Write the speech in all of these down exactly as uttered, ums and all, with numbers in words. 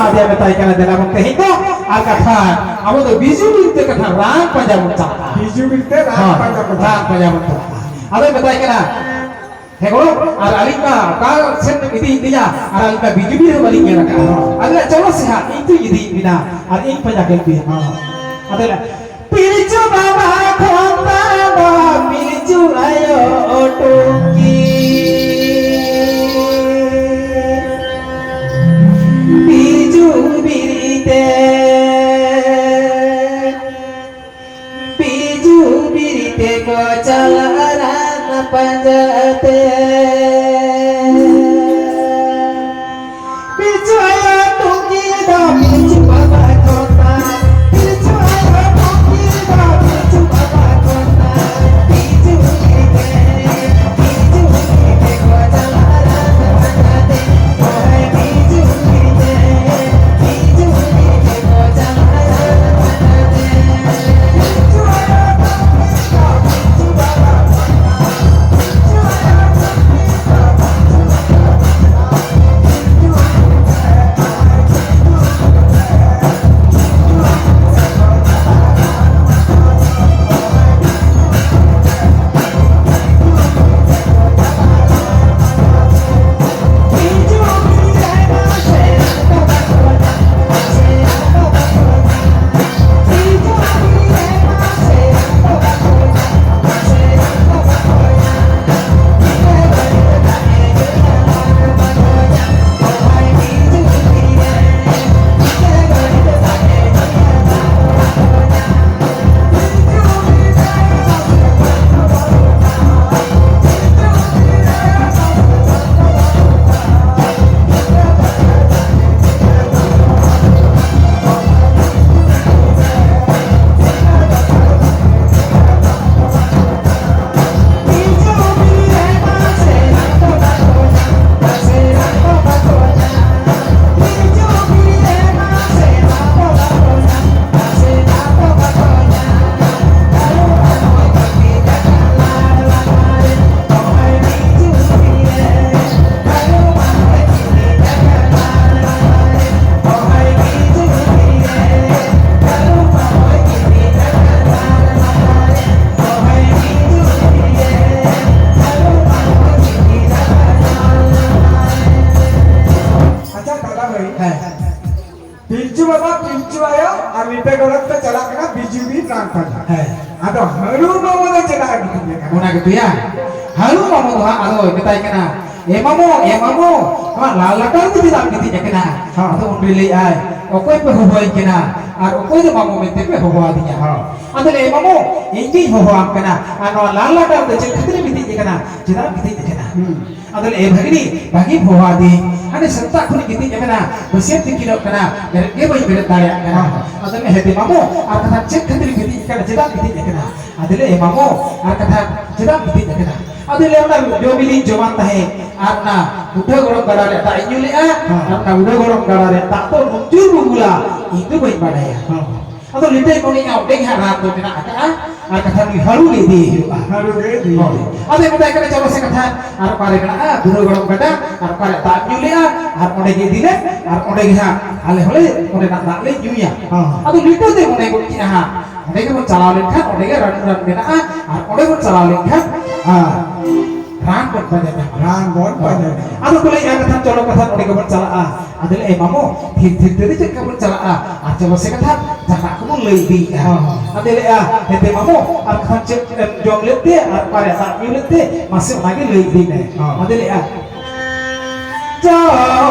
ᱟᱫᱮᱭᱟ, ᱢᱮᱛᱟᱭ ᱠᱟᱱᱟ, ᱫᱮᱞᱟ ᱵᱚᱱ ᱛᱮᱦᱮᱧ ᱫᱚ ᱟᱨ ᱠᱟᱛᱷᱟ, ᱟᱵᱚ ᱫᱚ ᱵᱤᱡᱩ ᱵᱤᱨ ᱛᱮ ᱠᱟᱛᱷᱟ ᱨᱟᱱ ᱯᱟᱸᱡᱟ ᱵᱚᱱ ᱪᱟᱞᱟᱜᱼᱟ᱾ ᱵᱤᱡᱩ ᱵᱤᱨ ᱛᱮ ᱨᱟᱱ ᱦᱳᱭ, ᱯᱟᱸᱡᱟ ᱵᱚᱱ ᱨᱟᱱ ᱪᱟᱞᱟᱜᱼᱟ᱾ ᱯᱟᱸᱡᱟ ᱵᱚᱱ ᱪᱟᱞᱟᱜᱼᱟ᱾ ᱟᱫᱚᱭ ᱢᱮᱛᱟᱭ ᱠᱟᱱᱟ, ᱦᱮᱸ ᱜᱚᱲᱚᱢ, ᱟᱨ ᱟᱹᱞᱤᱧ ᱢᱟ ᱚᱠᱟ ᱥᱮᱫ ᱮᱢ ᱤᱫᱤᱭᱮᱫ ᱞᱤᱧᱟ, ᱟᱨ ᱟᱹᱞᱤᱧ ᱢᱟ ᱵᱤᱡᱩ ᱵᱤᱨ ᱦᱚᱸ ᱵᱟᱹᱞᱤᱧ ᱧᱮᱞ ᱟᱠᱟᱫᱼᱟ᱾ ᱟᱫᱚ ᱪᱚᱞᱚ ᱥᱮ ᱦᱟᱸᱜ, ᱤᱧ ᱛᱩᱧ ᱤᱫᱤᱭᱮᱫ ᱵᱤᱱᱟ ᱟᱨ ᱤᱧ ᱯᱟᱸᱡᱟ ᱠᱮᱫ ᱵᱤᱱᱟ᱾ ᱟᱫᱚ ᱞᱟᱹᱭᱟ, ᱯᱤᱞᱪᱩ ᱵᱟᱵᱟ ᱠᱷᱚᱱ ᱫᱚ ᱯᱤᱞᱪᱩ ᱟᱭᱳ ᱴᱩᱝᱠᱤ, ᱵᱤᱡᱩ ᱵᱤᱨ ᱛᱮ, ᱵᱤᱡᱩ ᱵᱤᱨ ᱛᱮᱠᱚ ᱪᱟᱞᱟᱜ ᱨᱟᱱ ᱯᱟᱸᱡᱟ ᱛᱮ᱾ ᱯᱤᱞᱪᱩ ᱟᱭᱳ ᱴᱩᱝᱠᱤ ᱫᱚ ᱯᱤᱞᱪᱩ ᱵᱟᱵᱟ ᱠᱷᱚᱱ ᱫᱚ, ᱯᱤᱞᱪᱩ ᱟᱭᱳ ᱴᱩᱝᱠᱤ ᱫᱚ ᱯᱤᱞᱪᱩ ᱵᱟᱵᱟ ᱠᱷᱚᱱ ᱫᱚ, ᱯᱤᱞᱪᱩ ᱵᱤᱨ ᱛᱮ᱾ ᱦᱮᱸ᱾ ᱯᱤᱞᱪᱩ ᱵᱟᱵᱟ, ᱯᱤᱞᱪᱩ ᱟᱭᱳ ᱟᱨ ᱞᱤᱴᱟᱹ ᱜᱚᱰᱮᱛ ᱯᱮ ᱪᱟᱞᱟᱜ ᱠᱟᱱᱟ ᱵᱤᱡᱩ ᱵᱤᱨ ᱨᱟᱱ ᱯᱟᱸᱡᱟ᱾ ᱦᱮᱸ᱾ ᱟᱫᱚ ᱦᱟᱹᱲᱩ ᱢᱟᱢᱚ ᱫᱚ ᱪᱮᱫᱟᱜ ᱮ ᱜᱤᱛᱤᱡ ᱟᱠᱟᱱᱟ? ᱚᱱᱟ ᱜᱮᱛᱚᱭᱟ᱾ ᱦᱟᱹᱲᱩ ᱢᱟᱢᱚ ᱫᱚ ᱦᱟᱸᱜ ᱟᱫᱚᱭ ᱢᱮᱛᱟᱭ ᱠᱟᱱᱟ, "ᱮ ᱢᱟᱢᱚ, ᱮ ᱢᱟᱢᱚ, ᱱᱚᱣᱟ ᱞᱟᱞ ᱞᱟᱴᱟᱨ ᱫᱚ ᱪᱮᱫᱟᱜ ᱮᱢ ᱜᱤᱛᱤᱡ ᱟᱠᱟᱱᱟ?" ᱦᱮᱸ᱾ ᱟᱫᱚ ᱩᱱᱨᱮ ᱞᱟᱹᱭᱮᱜᱼᱟᱭ, "ᱚᱠᱚᱭ ᱯᱮ ᱦᱚᱦᱚᱣᱟᱹᱧ ᱠᱟᱱᱟ ᱟᱨ ᱚᱠᱚᱭ ᱫᱚ ᱢᱟᱢᱚ ᱢᱮᱱᱛᱮ ᱯᱮ ᱦᱚᱦᱚᱣᱟᱫᱤᱧᱟ?" ᱦᱮᱸ᱾ ᱟᱫᱚ ᱞᱟᱹᱭ, "ᱮ ᱢᱟᱢᱚ, ᱤᱧ ᱜᱤᱧ ᱦᱚᱦᱚᱣᱟᱢ ᱠᱟᱱᱟ, ᱟᱨ ᱱᱚᱣᱟ ᱞᱟᱞ ᱞᱟᱴᱟᱨ ᱫᱚ ᱪᱮᱫ ᱠᱷᱟᱹᱛᱤᱨ ᱮᱢ ᱜᱤᱛᱤᱡ ᱟᱠᱟᱱᱟ? ᱪᱮᱫᱟᱜ ᱮᱢ ᱜᱤᱛᱤᱡ ᱟᱠᱟᱱᱟ?" ᱦᱩᱸ᱾ ᱟᱫᱚ ᱞᱟᱹᱭ, "ᱮ ᱵᱷᱟᱹᱜᱽᱱᱤ, ᱵᱷᱟᱹᱜᱤ ᱦᱚᱦᱚᱣᱟᱫᱤᱧ, ᱦᱟᱱᱮ ᱥᱮᱛᱟᱜ ᱠᱷᱚᱱᱤᱧ ᱜᱤᱛᱤᱡ ᱟᱠᱟᱱᱟ, ᱵᱟᱹᱥᱭᱟᱹᱢ ᱛᱤᱠᱤᱱᱚᱜ ᱠᱟᱱᱟ, ᱵᱮᱨᱮᱫ ᱜᱮ ᱵᱟᱹᱧ ᱵᱮᱨᱮᱫ ᱫᱟᱲᱮᱭᱟᱜ ᱠᱟᱱᱟ᱾" ᱦᱮᱸ᱾ ᱟᱫᱚ ᱞᱟᱹᱭ, "ᱦᱮᱸ ᱛᱮ ᱢᱟᱢᱚ, ᱟᱨ ᱠᱟᱛᱷᱟ ᱪᱮᱫ ᱠᱷᱟᱹᱛᱤᱨ ᱜᱤᱛᱤᱡ ᱟᱠᱟᱱᱟ, ᱪᱮᱫᱟᱜ ᱜᱤᱛᱤᱡ ᱟᱠᱟᱱᱟ?" ᱟᱫᱚ ᱞᱟᱹᱭ, "ᱮ ᱢᱟᱢᱚ, ᱟᱨ ᱠᱟᱛᱷᱟ ᱪᱮᱫᱟᱜ ᱜᱤᱛᱤᱡ ᱟᱠᱟᱱᱟ?" ᱟᱫᱚ ᱞᱟᱹᱭ, "ᱚᱱᱟ ᱡᱚ ᱵᱤᱞᱤᱧ ᱡᱚᱢᱟᱱ ᱛᱟᱦᱮᱸᱫ, ᱟᱨ ᱚᱱᱟ ᱵᱩᱰᱷᱟᱹ ᱜᱚᱲᱚᱢ ᱜᱟᱰᱟ ᱨᱮᱭᱟᱜ ᱫᱟᱜ ᱤᱧ ᱧᱩ ᱞᱮᱜᱼᱟ, ᱦᱮᱸ᱾ ᱟᱨ ᱚᱱᱟ ᱵᱩᱰᱷᱟᱹ ᱜᱚᱲᱚᱢ ᱜᱟᱰᱟ ᱨᱮᱭᱟᱜ ᱫᱟᱜ ᱫᱚ ᱱᱩᱱᱡᱩᱨ ᱵᱩᱵᱩᱞᱟ, ᱤᱧ ᱫᱚ ᱵᱟᱹᱧ ᱵᱟᱰᱟᱭᱟ᱾" ᱦᱮᱸ᱾ ᱟᱫᱚ ᱞᱤᱴᱟᱹᱭ ᱢᱚᱱᱮᱭᱮᱜᱼᱟ, ᱚᱸᱰᱮ ᱜᱮ ᱦᱟᱸᱜ ᱨᱟᱱ ᱫᱚ ᱢᱮᱱᱟᱜ ᱟᱠᱟᱜᱼᱟ, ᱟᱨ ᱠᱟᱛᱷᱟ ᱱᱩᱭ ᱦᱟᱹᱲᱩ ᱜᱮ ᱤᱫᱤᱭᱮ ᱦᱩᱭᱩᱜᱼᱟ᱾ ᱦᱟᱹᱲᱩ ᱜᱮ ᱤᱫᱤᱭᱮ ᱦᱳᱭ᱾ ᱦᱩᱭᱩᱜᱼᱟ᱾ ᱟᱫᱚᱭ ᱢᱮᱛᱟᱭ ᱠᱟᱱᱟ, "ᱪᱚᱞᱚ ᱥᱮ ᱠᱟᱛᱷᱟ, ᱟᱨ ᱚᱠᱟᱨᱮ ᱢᱮᱱᱟᱜᱼᱟ ᱵᱩᱨᱩ ᱜᱚᱲᱚᱢ ᱜᱟᱰᱟ, ᱟᱨ ᱚᱠᱟᱨᱮ ᱫᱟᱜ ᱧᱩ ᱞᱮᱜᱼᱟ, ᱟᱨ ᱚᱸᱰᱮ ᱜᱮ ᱤᱫᱤ ᱞᱮᱢ, ᱟᱨ ᱚᱸᱰᱮ ᱜᱮ ᱦᱟᱸᱜ ᱟᱞᱮ ᱦᱚᱸᱞᱮ ᱚᱸᱰᱮᱱᱟᱜ ᱫᱟᱜ ᱞᱮ ᱧᱩᱭᱟ᱾" ᱦᱚᱸ᱾ ᱟᱫᱚ ᱞᱤᱴᱟᱹ ᱫᱚᱭ ᱢᱚᱱᱮ ᱜᱚᱫ ᱠᱮᱜᱼᱟ ᱦᱟᱸᱜ, ᱚᱸᱰᱮ ᱜᱮᱵᱚᱱ ᱪᱟᱞᱟᱣ ᱞᱮᱱᱠᱷᱟᱱ ᱚᱸᱰᱮ ᱜᱮ ᱨᱟᱱᱩ ᱨᱟᱱ ᱢᱮᱱᱟᱜᱼᱟ, ᱟᱨ ᱚᱸᱰᱮ ᱵᱚᱱ ᱪᱟᱞᱟᱣ ᱞᱮᱱᱠᱷᱟᱱ, ᱟᱨ ᱨᱟᱱ ᱵᱚᱱ ᱯᱟᱸᱡᱟ ᱧᱟᱢᱟ᱾ ᱨᱟᱱ ᱵᱚᱱ ᱯᱟᱸᱡᱟ ᱧᱟᱢᱟ᱾ ᱟᱫᱚ ᱠᱚ ᱞᱟᱹᱭᱮᱜᱼᱟ, "ᱠᱟᱛᱷᱟ ᱪᱚᱞᱚ ᱠᱟᱛᱷᱟ ᱚᱸᱰᱮ ᱜᱮᱵᱚᱱ ᱪᱟᱞᱟᱜᱼᱟ᱾" ᱟᱫᱚ ᱞᱟᱹᱭ, "ᱮ ᱢᱟᱢᱚ, ᱛᱷᱤᱨ ᱛᱷᱤᱨ ᱛᱮᱫᱚ ᱪᱮᱫ ᱞᱮᱠᱟ ᱵᱚᱱ ᱪᱟᱞᱟᱜᱼᱟ? ᱟᱨ ᱪᱚᱞᱚ ᱥᱮ ᱠᱟᱛᱷᱟ ᱡᱟᱦᱟᱱᱟᱜ ᱠᱚᱵᱚᱱ ᱞᱟᱹᱭ ᱤᱫᱤᱭᱮᱜᱼᱟ᱾" ᱦᱚᱸ, ᱦᱚᱸ᱾ ᱟᱫᱚ ᱞᱟᱹᱭᱮᱜᱼᱟ, "ᱦᱮᱸᱛᱮ ᱢᱟᱢᱚ, ᱟᱨ ᱠᱟᱛᱷᱟ ᱪᱮᱫ ᱮᱢ ᱡᱚᱢ ᱞᱮᱫ ᱛᱮ ᱟᱨ ᱚᱠᱟᱨᱮ ᱫᱟᱜ ᱧᱩ ᱞᱮᱫ ᱛᱮ, ᱢᱟᱥᱮ ᱚᱱᱟ ᱜᱮ ᱞᱟᱹᱭ ᱤᱫᱤ ᱢᱮ᱾" ᱦᱚᱸ᱾ ᱟᱫᱚ ᱞᱟᱹᱭᱮᱜᱼᱟ, ᱡᱚ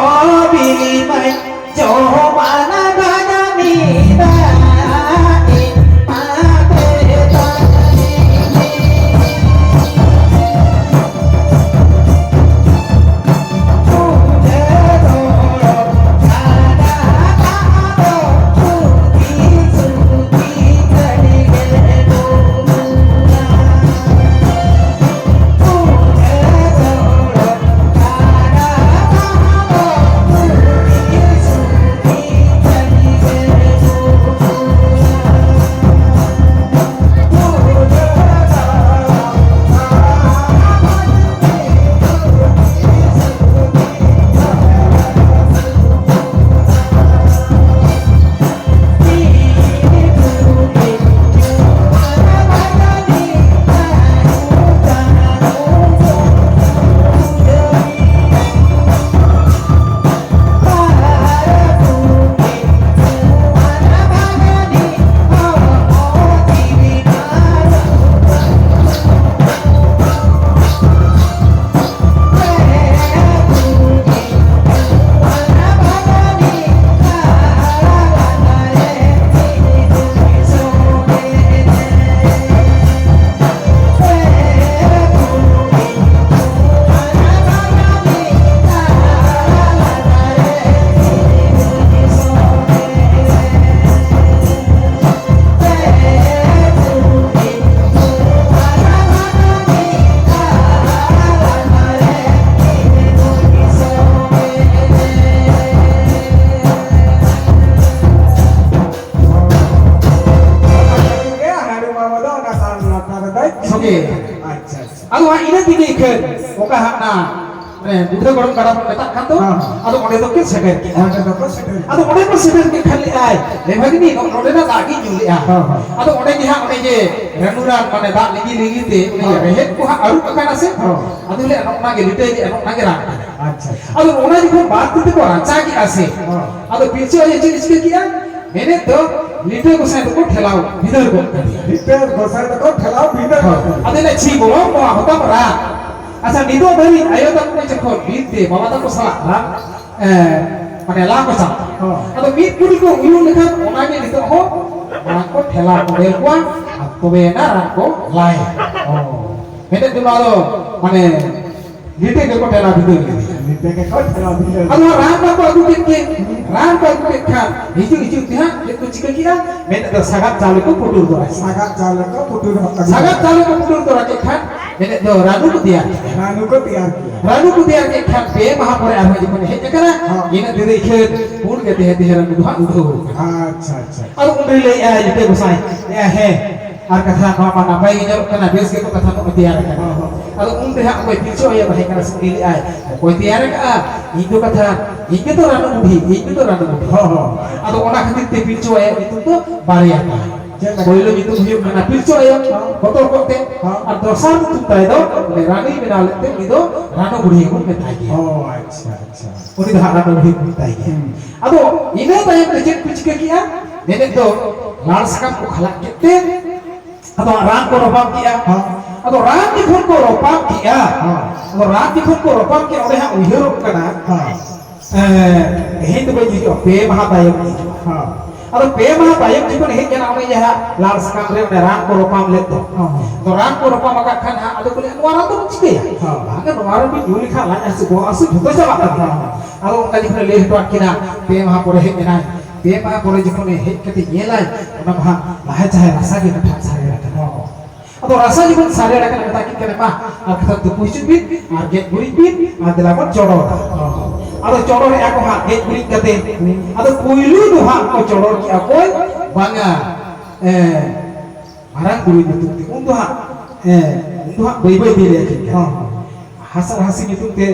ᱵᱤᱞᱤ ᱢᱟᱹᱧ ᱡᱚᱢᱟᱱᱟ ᱜᱟᱡᱟᱢᱤ ᱫᱟᱜ ᱤᱧ ᱢᱟᱛᱮ ᱛᱟᱹᱞᱤᱧ᱾ ᱠᱷᱟᱹᱱ ᱚᱠᱟ ᱦᱟᱸᱜ ᱱᱟ, ᱢᱟᱱᱮ, ᱵᱩᱰᱷᱟᱹ ᱜᱚᱲᱚᱢ ᱜᱟᱰᱟ ᱵᱚᱱ ᱢᱮᱛᱟᱜ ᱠᱟᱱ ᱫᱚ, ᱦᱮᱸ, ᱦᱮᱸ᱾ ᱟᱫᱚ ᱚᱸᱰᱮ ᱫᱚᱠᱤᱱ ᱥᱮᱴᱮᱨ ᱠᱮᱜᱼᱟ᱾ ᱚᱸᱰᱮ ᱫᱚᱠᱚ ᱥᱮᱴᱮᱨ ᱠᱮᱜᱼᱟ᱾ ᱟᱫᱚ ᱚᱸᱰᱮ ᱠᱚ ᱥᱮᱴᱮᱨ ᱠᱮᱫ ᱠᱷᱟᱱ ᱞᱟᱹᱭᱟᱭ, "ᱮ ᱵᱷᱟᱜᱤᱱᱤ, ᱱᱚ-, ᱱᱚᱸᱰᱮᱱᱟᱜ ᱫᱟᱜ ᱜᱤᱧ ᱧᱩ ᱞᱮᱜᱼᱟ᱾ ᱦᱮᱸ, ᱦᱮᱸ᱾ ᱟᱫᱚ ᱚᱸᱰᱮ ᱜᱮ ᱦᱟᱸᱜ ᱚᱱᱮ ᱡᱮ ᱨᱟᱹᱱᱩ ᱨᱟᱱ, ᱢᱟᱱᱮ, ᱫᱟᱜ ᱞᱤᱸᱜᱤ ᱞᱤᱸᱜᱤ ᱛᱮ ᱚᱱᱮ ᱡᱮ ᱦᱮᱸ᱾ ᱨᱮᱦᱮᱫ ᱠᱚ ᱦᱟᱸᱜ ᱟᱹᱨᱩᱵ ᱟᱠᱟᱱᱟ ᱥᱮ?" ᱦᱮᱸ᱾ ᱟᱫᱚ ᱞᱟᱹᱭᱟ, "ᱱᱚᱜᱼᱚ ᱱᱟ ᱜᱮ ᱞᱤᱴᱟᱹᱭ ᱞᱮᱜᱼᱟ, ᱱᱚᱜᱼᱚ ᱱᱟ ᱜᱮ ᱨᱟᱱ ᱠᱟᱱᱟ᱾" ᱟᱪᱪᱷᱟ, ᱟᱪᱪᱷᱟ᱾ ᱟᱫᱚ ᱚᱱᱟ ᱡᱚᱠᱷᱚᱱ ᱵᱟᱨ ᱛᱤ ᱛᱮᱠᱚ ᱨᱟᱪᱟ ᱠᱮᱜᱼᱟ ᱥᱮ, ᱦᱮᱸ᱾ ᱟᱫᱚ ᱯᱤᱞᱪᱩ ᱟᱭᱳ ᱪᱮᱫ ᱮ ᱪᱤᱠᱟᱹ ᱠᱮᱜᱼᱟ? ᱢᱮᱱᱮᱫ ᱫᱚ ᱞᱤᱴᱟᱹ ᱜᱚᱸᱥᱟᱭ ᱫᱚᱠᱚ ᱴᱷᱮᱞᱟᱣ ᱵᱷᱤᱸᱫᱟᱹᱲ ᱜᱚᱫ ᱠᱟᱫᱮᱭᱟ᱾ ᱞᱤᱴᱟᱹ ᱜᱚᱸᱥᱟᱭ ᱫᱚᱠᱚ ᱴᱷᱮᱞᱟᱣ ᱵᱷᱤᱸᱫᱟᱹᱲ ᱜᱚᱫ ᱠᱟᱫᱮᱭᱟ᱾ ᱟᱫᱚ ᱞᱟᱹᱭᱟ, "ᱪᱷᱤ ᱵᱚᱞᱚ, ᱱᱚᱣᱟ ᱦᱚᱛᱟᱢ ᱨᱟᱱ᱾ ᱟᱪᱪᱷᱟ, ᱱᱤᱛᱚᱜ ᱫᱷᱟᱹᱨᱤᱡ ᱟᱭᱳ ᱛᱟᱠᱚ ᱡᱚᱠᱷᱚᱱ ᱵᱤᱨ ᱛᱮ ᱵᱟᱵᱟ ᱛᱟᱠᱚ ᱥᱟᱞᱟᱜ ᱨᱟᱱ, ᱮ, ᱢᱟᱱᱮ ᱞᱟ ᱠᱚ ᱪᱟᱞᱟᱜ, ᱦᱚᱸ᱾ ᱟᱫᱚ ᱢᱤᱫ ᱠᱩᱲᱤ ᱠᱚ ᱩᱭᱩ ᱞᱮᱠᱷᱟᱱ ᱚᱱᱟᱜᱮ ᱱᱤᱛᱚᱜ ᱦᱚᱸ ᱢᱟᱲᱟᱝ ᱠᱚ ᱴᱷᱮᱞᱟᱣ ᱠᱚ ᱧᱮᱞ ᱠᱚᱣᱟ, ᱟᱨ ᱛᱚᱵᱮ ᱮᱱᱟ ᱨᱟᱱ ᱠᱚ ᱞᱟᱭᱟ᱾" ᱚ᱾ ᱢᱮᱱᱮᱫ ᱫᱚ ᱱᱚᱣᱟ ᱫᱚ, ᱢᱟᱱᱮ, ᱞᱤᱴᱟᱹ ᱜᱮᱠᱚ ᱴᱷᱮᱞᱟᱣ ᱵᱷᱤᱸᱫᱟᱹᱲ ᱞᱮᱫᱮᱭᱟ᱾ ᱞᱤᱴᱟᱹ ᱜᱮᱠᱚ ᱴᱷᱮᱞᱟᱣ ᱵᱷᱤᱸᱫᱟᱹᱲ᱾ ᱟᱫᱚ ᱨᱟᱱ ᱢᱟᱠᱚ ᱟᱹᱜᱩ ᱠᱮᱫ ᱜᱮ, ᱨᱟᱱ ᱠᱚ ᱟᱹᱜᱩ ᱠᱮᱫ ᱠᱷᱟᱱ, ᱦᱤᱡᱩᱜ ᱦᱤᱡᱩᱜ ᱛᱮ ᱦᱟᱸᱜ ᱪᱮᱫ ᱠᱚ ᱪᱤᱠᱟᱹ ᱠᱮᱫᱟ? ᱢᱮᱱᱮᱫ ᱫᱚ ᱥᱟᱜᱟᱫ ᱪᱟᱣᱞᱮ ᱠᱚ ᱯᱩᱴᱩᱨ ᱛᱚᱨᱟ ᱠᱮᱫᱟ᱾ ᱥᱟᱜᱟᱫ ᱪᱟᱣᱞᱮ ᱠᱚ ᱯᱩᱴᱩᱨ ᱦᱚᱴᱚ ᱠᱟᱫᱟ᱾ ᱥᱟᱜᱟᱫ ᱪᱟᱣᱞᱮ ᱠᱚ ᱯᱩᱴᱩᱨ ᱛᱚᱨᱟ ᱠᱮᱫ ᱠᱷᱟᱱ, ᱢᱮᱱᱮᱫ ᱫᱚ ᱨᱟᱹᱱᱩ ᱠᱚ ᱛᱮᱭᱟᱨ ᱠᱮᱫᱟ᱾ ᱨᱟᱹᱱᱩ ᱠᱚ ᱛᱮᱭᱟᱨ ᱠᱮᱫᱟ᱾ ᱨᱟᱹᱱᱩ ᱠᱚ ᱛᱮᱭᱟᱨ ᱠᱮᱫ ᱠᱷᱟᱱ, ᱯᱮ ᱢᱟᱦᱟ ᱯᱚᱨᱮ ᱟᱨᱦᱚᱸ ᱡᱚᱠᱷᱚᱱ ᱦᱮᱡ ᱟᱠᱟᱱᱟ, ᱦᱚᱸ᱾ ᱤᱱᱟᱹ ᱫᱤᱱ ᱫᱚ ᱤᱠᱷᱟᱹᱱ ᱯᱩᱸᱰ ᱜᱮ ᱛᱟᱦᱮᱸ ᱛᱟᱦᱮᱸ ᱨᱟᱹᱱᱩ ᱫᱚ ᱦᱟᱸᱜ ᱩᱰᱷᱟᱹᱣ ᱟᱠᱟᱱᱟ᱾ ᱟᱪᱪᱷᱟ, ᱟᱪᱪᱷᱟ᱾ ᱟᱫᱚ ᱩᱱᱨᱮ ᱞᱟᱹᱭᱮᱫᱼᱟ ᱞᱤᱴᱟᱹ ᱜᱚᱸᱥᱟᱭ, ᱮ, ᱦᱮᱸ, ᱟᱨ ᱠᱟᱛᱷᱟ ᱱᱚᱣᱟ ᱢᱟ ᱱᱟᱯᱟᱭ ᱜᱮ ᱧᱮᱞᱚᱜ ᱠᱟᱱᱟ, ᱵᱮᱥ ᱜᱮᱠᱚ ᱠᱟᱛᱷᱟ ᱠᱚ ᱛᱮᱭᱟᱨ ᱟᱠᱟᱫᱟ᱾ ᱦᱚᱸ, ᱦᱚᱸ᱾ ᱟᱫᱚ ᱩᱱ ᱨᱮ ᱦᱟᱸᱜ ᱚᱠᱚᱭ ᱯᱤᱞᱪᱩ ᱟᱭᱳ ᱛᱟᱦᱮᱸ ᱠᱟᱱᱟ ᱥᱮ, ᱩᱱᱤ ᱞᱟᱹᱭ ᱟᱭ, "ᱚᱠᱚᱭ ᱛᱮᱭᱟᱨ ᱟᱠᱟᱫᱼᱟ? ᱤᱧ ᱫᱚ ᱠᱟᱛᱷᱟ, ᱤᱧ ᱜᱮᱛᱚ ᱨᱟᱹᱱᱩ ᱵᱩᱰᱷᱤ, ᱤᱧ ᱜᱮᱛᱚ ᱨᱟᱹᱱᱩ ᱵᱩᱰᱷᱤ᱾" ᱦᱚᱸ, ᱦᱚᱸ᱾ ᱟᱫᱚ ᱚᱱᱟ ᱠᱷᱟᱹᱛᱤᱨ ᱛᱮ ᱯᱤᱞᱪᱩ ᱟᱭᱳ ᱧᱩᱛᱩᱢ ᱫᱚ ᱵᱟᱨᱭᱟ ᱛᱟᱭ᱾ ᱪᱮᱫ ᱞᱮᱠᱟ? ᱯᱳᱭᱞᱳ ᱧᱩᱛᱩᱢ ᱦᱩᱭᱩᱜ ᱠᱟᱱᱟ ᱯᱤᱞᱪᱩ ᱟᱭᱳ, ᱦᱚᱸ᱾ ᱵᱚᱛᱚᱨ ᱠᱚᱜ ᱛᱮ, ᱦᱚᱸ᱾ ᱟᱨ ᱫᱚᱥᱟᱨ ᱧᱩᱛᱩᱢ ᱛᱟᱭ ᱫᱚ ᱩᱱᱤ ᱨᱟᱹᱱᱩᱭ ᱵᱮᱱᱟᱣ ᱞᱮᱫ ᱛᱮ ᱩᱱᱤ ᱫᱚ ᱨᱟᱹᱱᱩ ᱵᱩᱰᱷᱤ ᱜᱮᱵᱚᱱ ᱢᱮᱛᱟᱭ ᱜᱮᱭᱟ᱾ ᱚ, ᱟᱪᱪᱷᱟ, ᱟᱪᱪᱷᱟ᱾ ᱩᱱᱤ ᱫᱚ ᱦᱟᱸᱜ ᱨᱟᱹᱱᱩ ᱵᱩᱰᱷᱤ ᱵᱚᱱ ᱢᱮᱛᱟᱭ ᱜᱮᱭᱟ᱾ ᱦᱩᱸ᱾ ᱟᱫᱚ ᱤᱱᱟᱹ ᱛᱟᱭᱚᱢ ᱛᱮ ᱪᱮᱫ ᱠᱚ ᱪᱤᱠᱟᱹ ᱠᱮᱜᱼᱟ? ᱢᱮᱱᱮᱫ ᱫᱚ ᱞᱟᱲ ᱥᱟᱠᱟᱢ ᱠᱚ ᱠᱷᱟᱞᱟᱜ ᱠᱮᱫ ᱛᱮ, ᱟᱫᱚ ᱨᱟᱱ ᱠᱚ ᱨᱚᱯᱟᱢ ᱠᱮᱜᱼᱟ᱾ ᱦᱚᱸ᱾ ᱟᱫᱚ ᱨᱟᱱ ᱡᱚᱠᱷᱚᱱ ᱠᱚ ᱨᱚᱯᱟᱢ ᱠᱮᱜᱼᱟ, ᱦᱚᱸ᱾ ᱟᱫᱚ ᱨᱟᱱ ᱡᱚᱠᱷᱚᱱ ᱠᱚ ᱨᱚᱯᱟᱢ ᱠᱮᱜᱼᱟ, ᱚᱸᱰᱮ ᱦᱟᱸᱜ ᱩᱭᱦᱟᱹᱨᱚᱜ ᱠᱟᱱᱟ, ᱦᱚᱸ᱾ ᱮ, ᱛᱮᱦᱮᱧ ᱫᱚ ᱵᱟᱹᱧ ᱦᱤᱡᱩᱜᱼᱟ, ᱯᱮ ᱢᱟᱦᱟ ᱛᱟᱭᱚᱢ ᱤᱧ ᱦᱤᱡᱩᱜᱼᱟ᱾ ᱦᱚᱸ᱾ ᱟᱫᱚ ᱯᱮ ᱢᱟᱦᱟ ᱛᱟᱭᱚᱢ ᱡᱚᱠᱷᱚᱱ ᱦᱮᱡ ᱮᱱᱟ, ᱚᱱᱮ ᱡᱟᱦᱟᱸ ᱞᱟᱲ ᱥᱟᱠᱟᱢ ᱨᱮ ᱚᱸᱰᱮ ᱨᱟᱱ ᱠᱚ ᱨᱚᱯᱟᱢ ᱞᱮᱫ ᱫᱚ, ᱦᱚᱸ᱾ ᱟᱫᱚ ᱨᱟᱱ ᱠᱚ ᱨᱚᱯᱟᱢ ᱟᱠᱟᱫ ᱠᱷᱟᱱ ᱦᱟᱸᱜ, ᱟᱫᱚ ᱠᱚ ᱞᱟᱹᱭᱟ, "ᱱᱚᱣᱟ ᱨᱟᱱ ᱫᱚᱵᱚᱱ ᱪᱤᱠᱟᱹᱭᱟ?" ᱦᱚᱸ᱾ ᱵᱟᱝᱟ, ᱱᱚᱣᱟ ᱨᱮ ᱵᱚᱱ ᱧᱩ ᱞᱮᱠᱷᱟᱱ ᱞᱟᱡ ᱦᱟᱹᱥᱩ, ᱵᱚᱦᱚᱜ ᱦᱟᱹᱥᱩ ᱡᱷᱚᱛᱚ ᱪᱟᱵᱟᱜ ᱛᱟᱵᱚᱱᱟ᱾ ᱦᱚᱸ᱾ ᱟᱫᱚ ᱚᱱᱠᱟ ᱡᱚᱠᱷᱚᱱᱮ ᱞᱟᱹᱭ ᱦᱚᱴᱚᱣᱟᱫ ᱠᱤᱱᱟ, ᱯᱮ ᱢᱟᱦᱟ ᱯᱚᱨᱮ ᱦᱮᱡ ᱮᱱᱟᱭ, ᱯᱮ ᱢᱟᱦᱟ ᱯᱚᱨᱮ ᱡᱚᱠᱷᱚᱱᱮ ᱦᱮᱡ ᱠᱟᱛᱮ ᱧᱮᱞᱟᱭ, ᱚᱱᱟ ᱢᱟ ᱦᱟᱸᱜ ᱞᱟᱦᱟ ᱡᱟᱦᱟᱸᱭ ᱨᱟᱥᱟ ᱜᱮ ᱱᱟᱴᱷᱟᱜ ᱥᱟᱨᱮᱲ ᱟᱠᱟᱱᱟ᱾ ᱦᱚᱸ᱾ ᱟᱫᱚ ᱨᱟᱥᱟ ᱡᱚᱠᱷᱚᱱ ᱥᱟᱨᱮᱲ ᱟᱠᱟᱱᱟ, ᱢᱮᱛᱟ ᱠᱤᱱ ᱠᱟᱱᱟ, "ᱢᱟ, ᱟᱨ ᱠᱟᱛᱷᱟ ᱛᱩᱯᱩ ᱦᱤᱡᱩᱜ ᱵᱤᱱ, ᱟᱨ ᱜᱮᱡ ᱜᱩᱨᱤᱡ ᱵᱤᱱ, ᱟᱨ ᱫᱮᱞᱟ ᱵᱚᱱ ᱪᱚᱰᱚᱨᱟ᱾" ᱦᱚᱸ᱾ ᱟᱫᱚ ᱪᱚᱰᱚᱨᱮᱜᱼᱟ ᱠᱚ ᱦᱟᱸᱜ, ᱜᱮᱡ ᱜᱩᱨᱤᱡ ᱠᱟᱛᱮ᱾ ᱦᱩᱸ᱾ ᱟᱫᱚ ᱯᱩᱭᱞᱩ ᱫᱚ ᱦᱟᱸᱜ ᱠᱚ ᱪᱚᱰᱚᱨ ᱠᱮᱜᱼᱟ ᱠᱚ, ᱵᱟᱝᱟ, ᱮ, ᱢᱟᱨᱟᱝ ᱵᱩᱨᱩ ᱧᱩᱛᱩᱢ ᱛᱮ᱾ ᱩᱱ ᱫᱚ ᱦᱟᱸᱜ, ᱮ, ᱩᱱ ᱫᱚ ᱦᱟᱸᱜ ᱵᱟᱹᱭ ᱵᱟᱹᱭ ᱛᱮ ᱞᱟᱹᱭ ᱟᱹᱠᱤᱱ ᱠᱟᱱᱟ᱾ ᱦᱚᱸ, ᱦᱚᱸ᱾ ᱦᱟᱥᱟ ᱦᱟᱹᱥᱤ ᱧᱩᱛᱩᱢ ᱛᱮ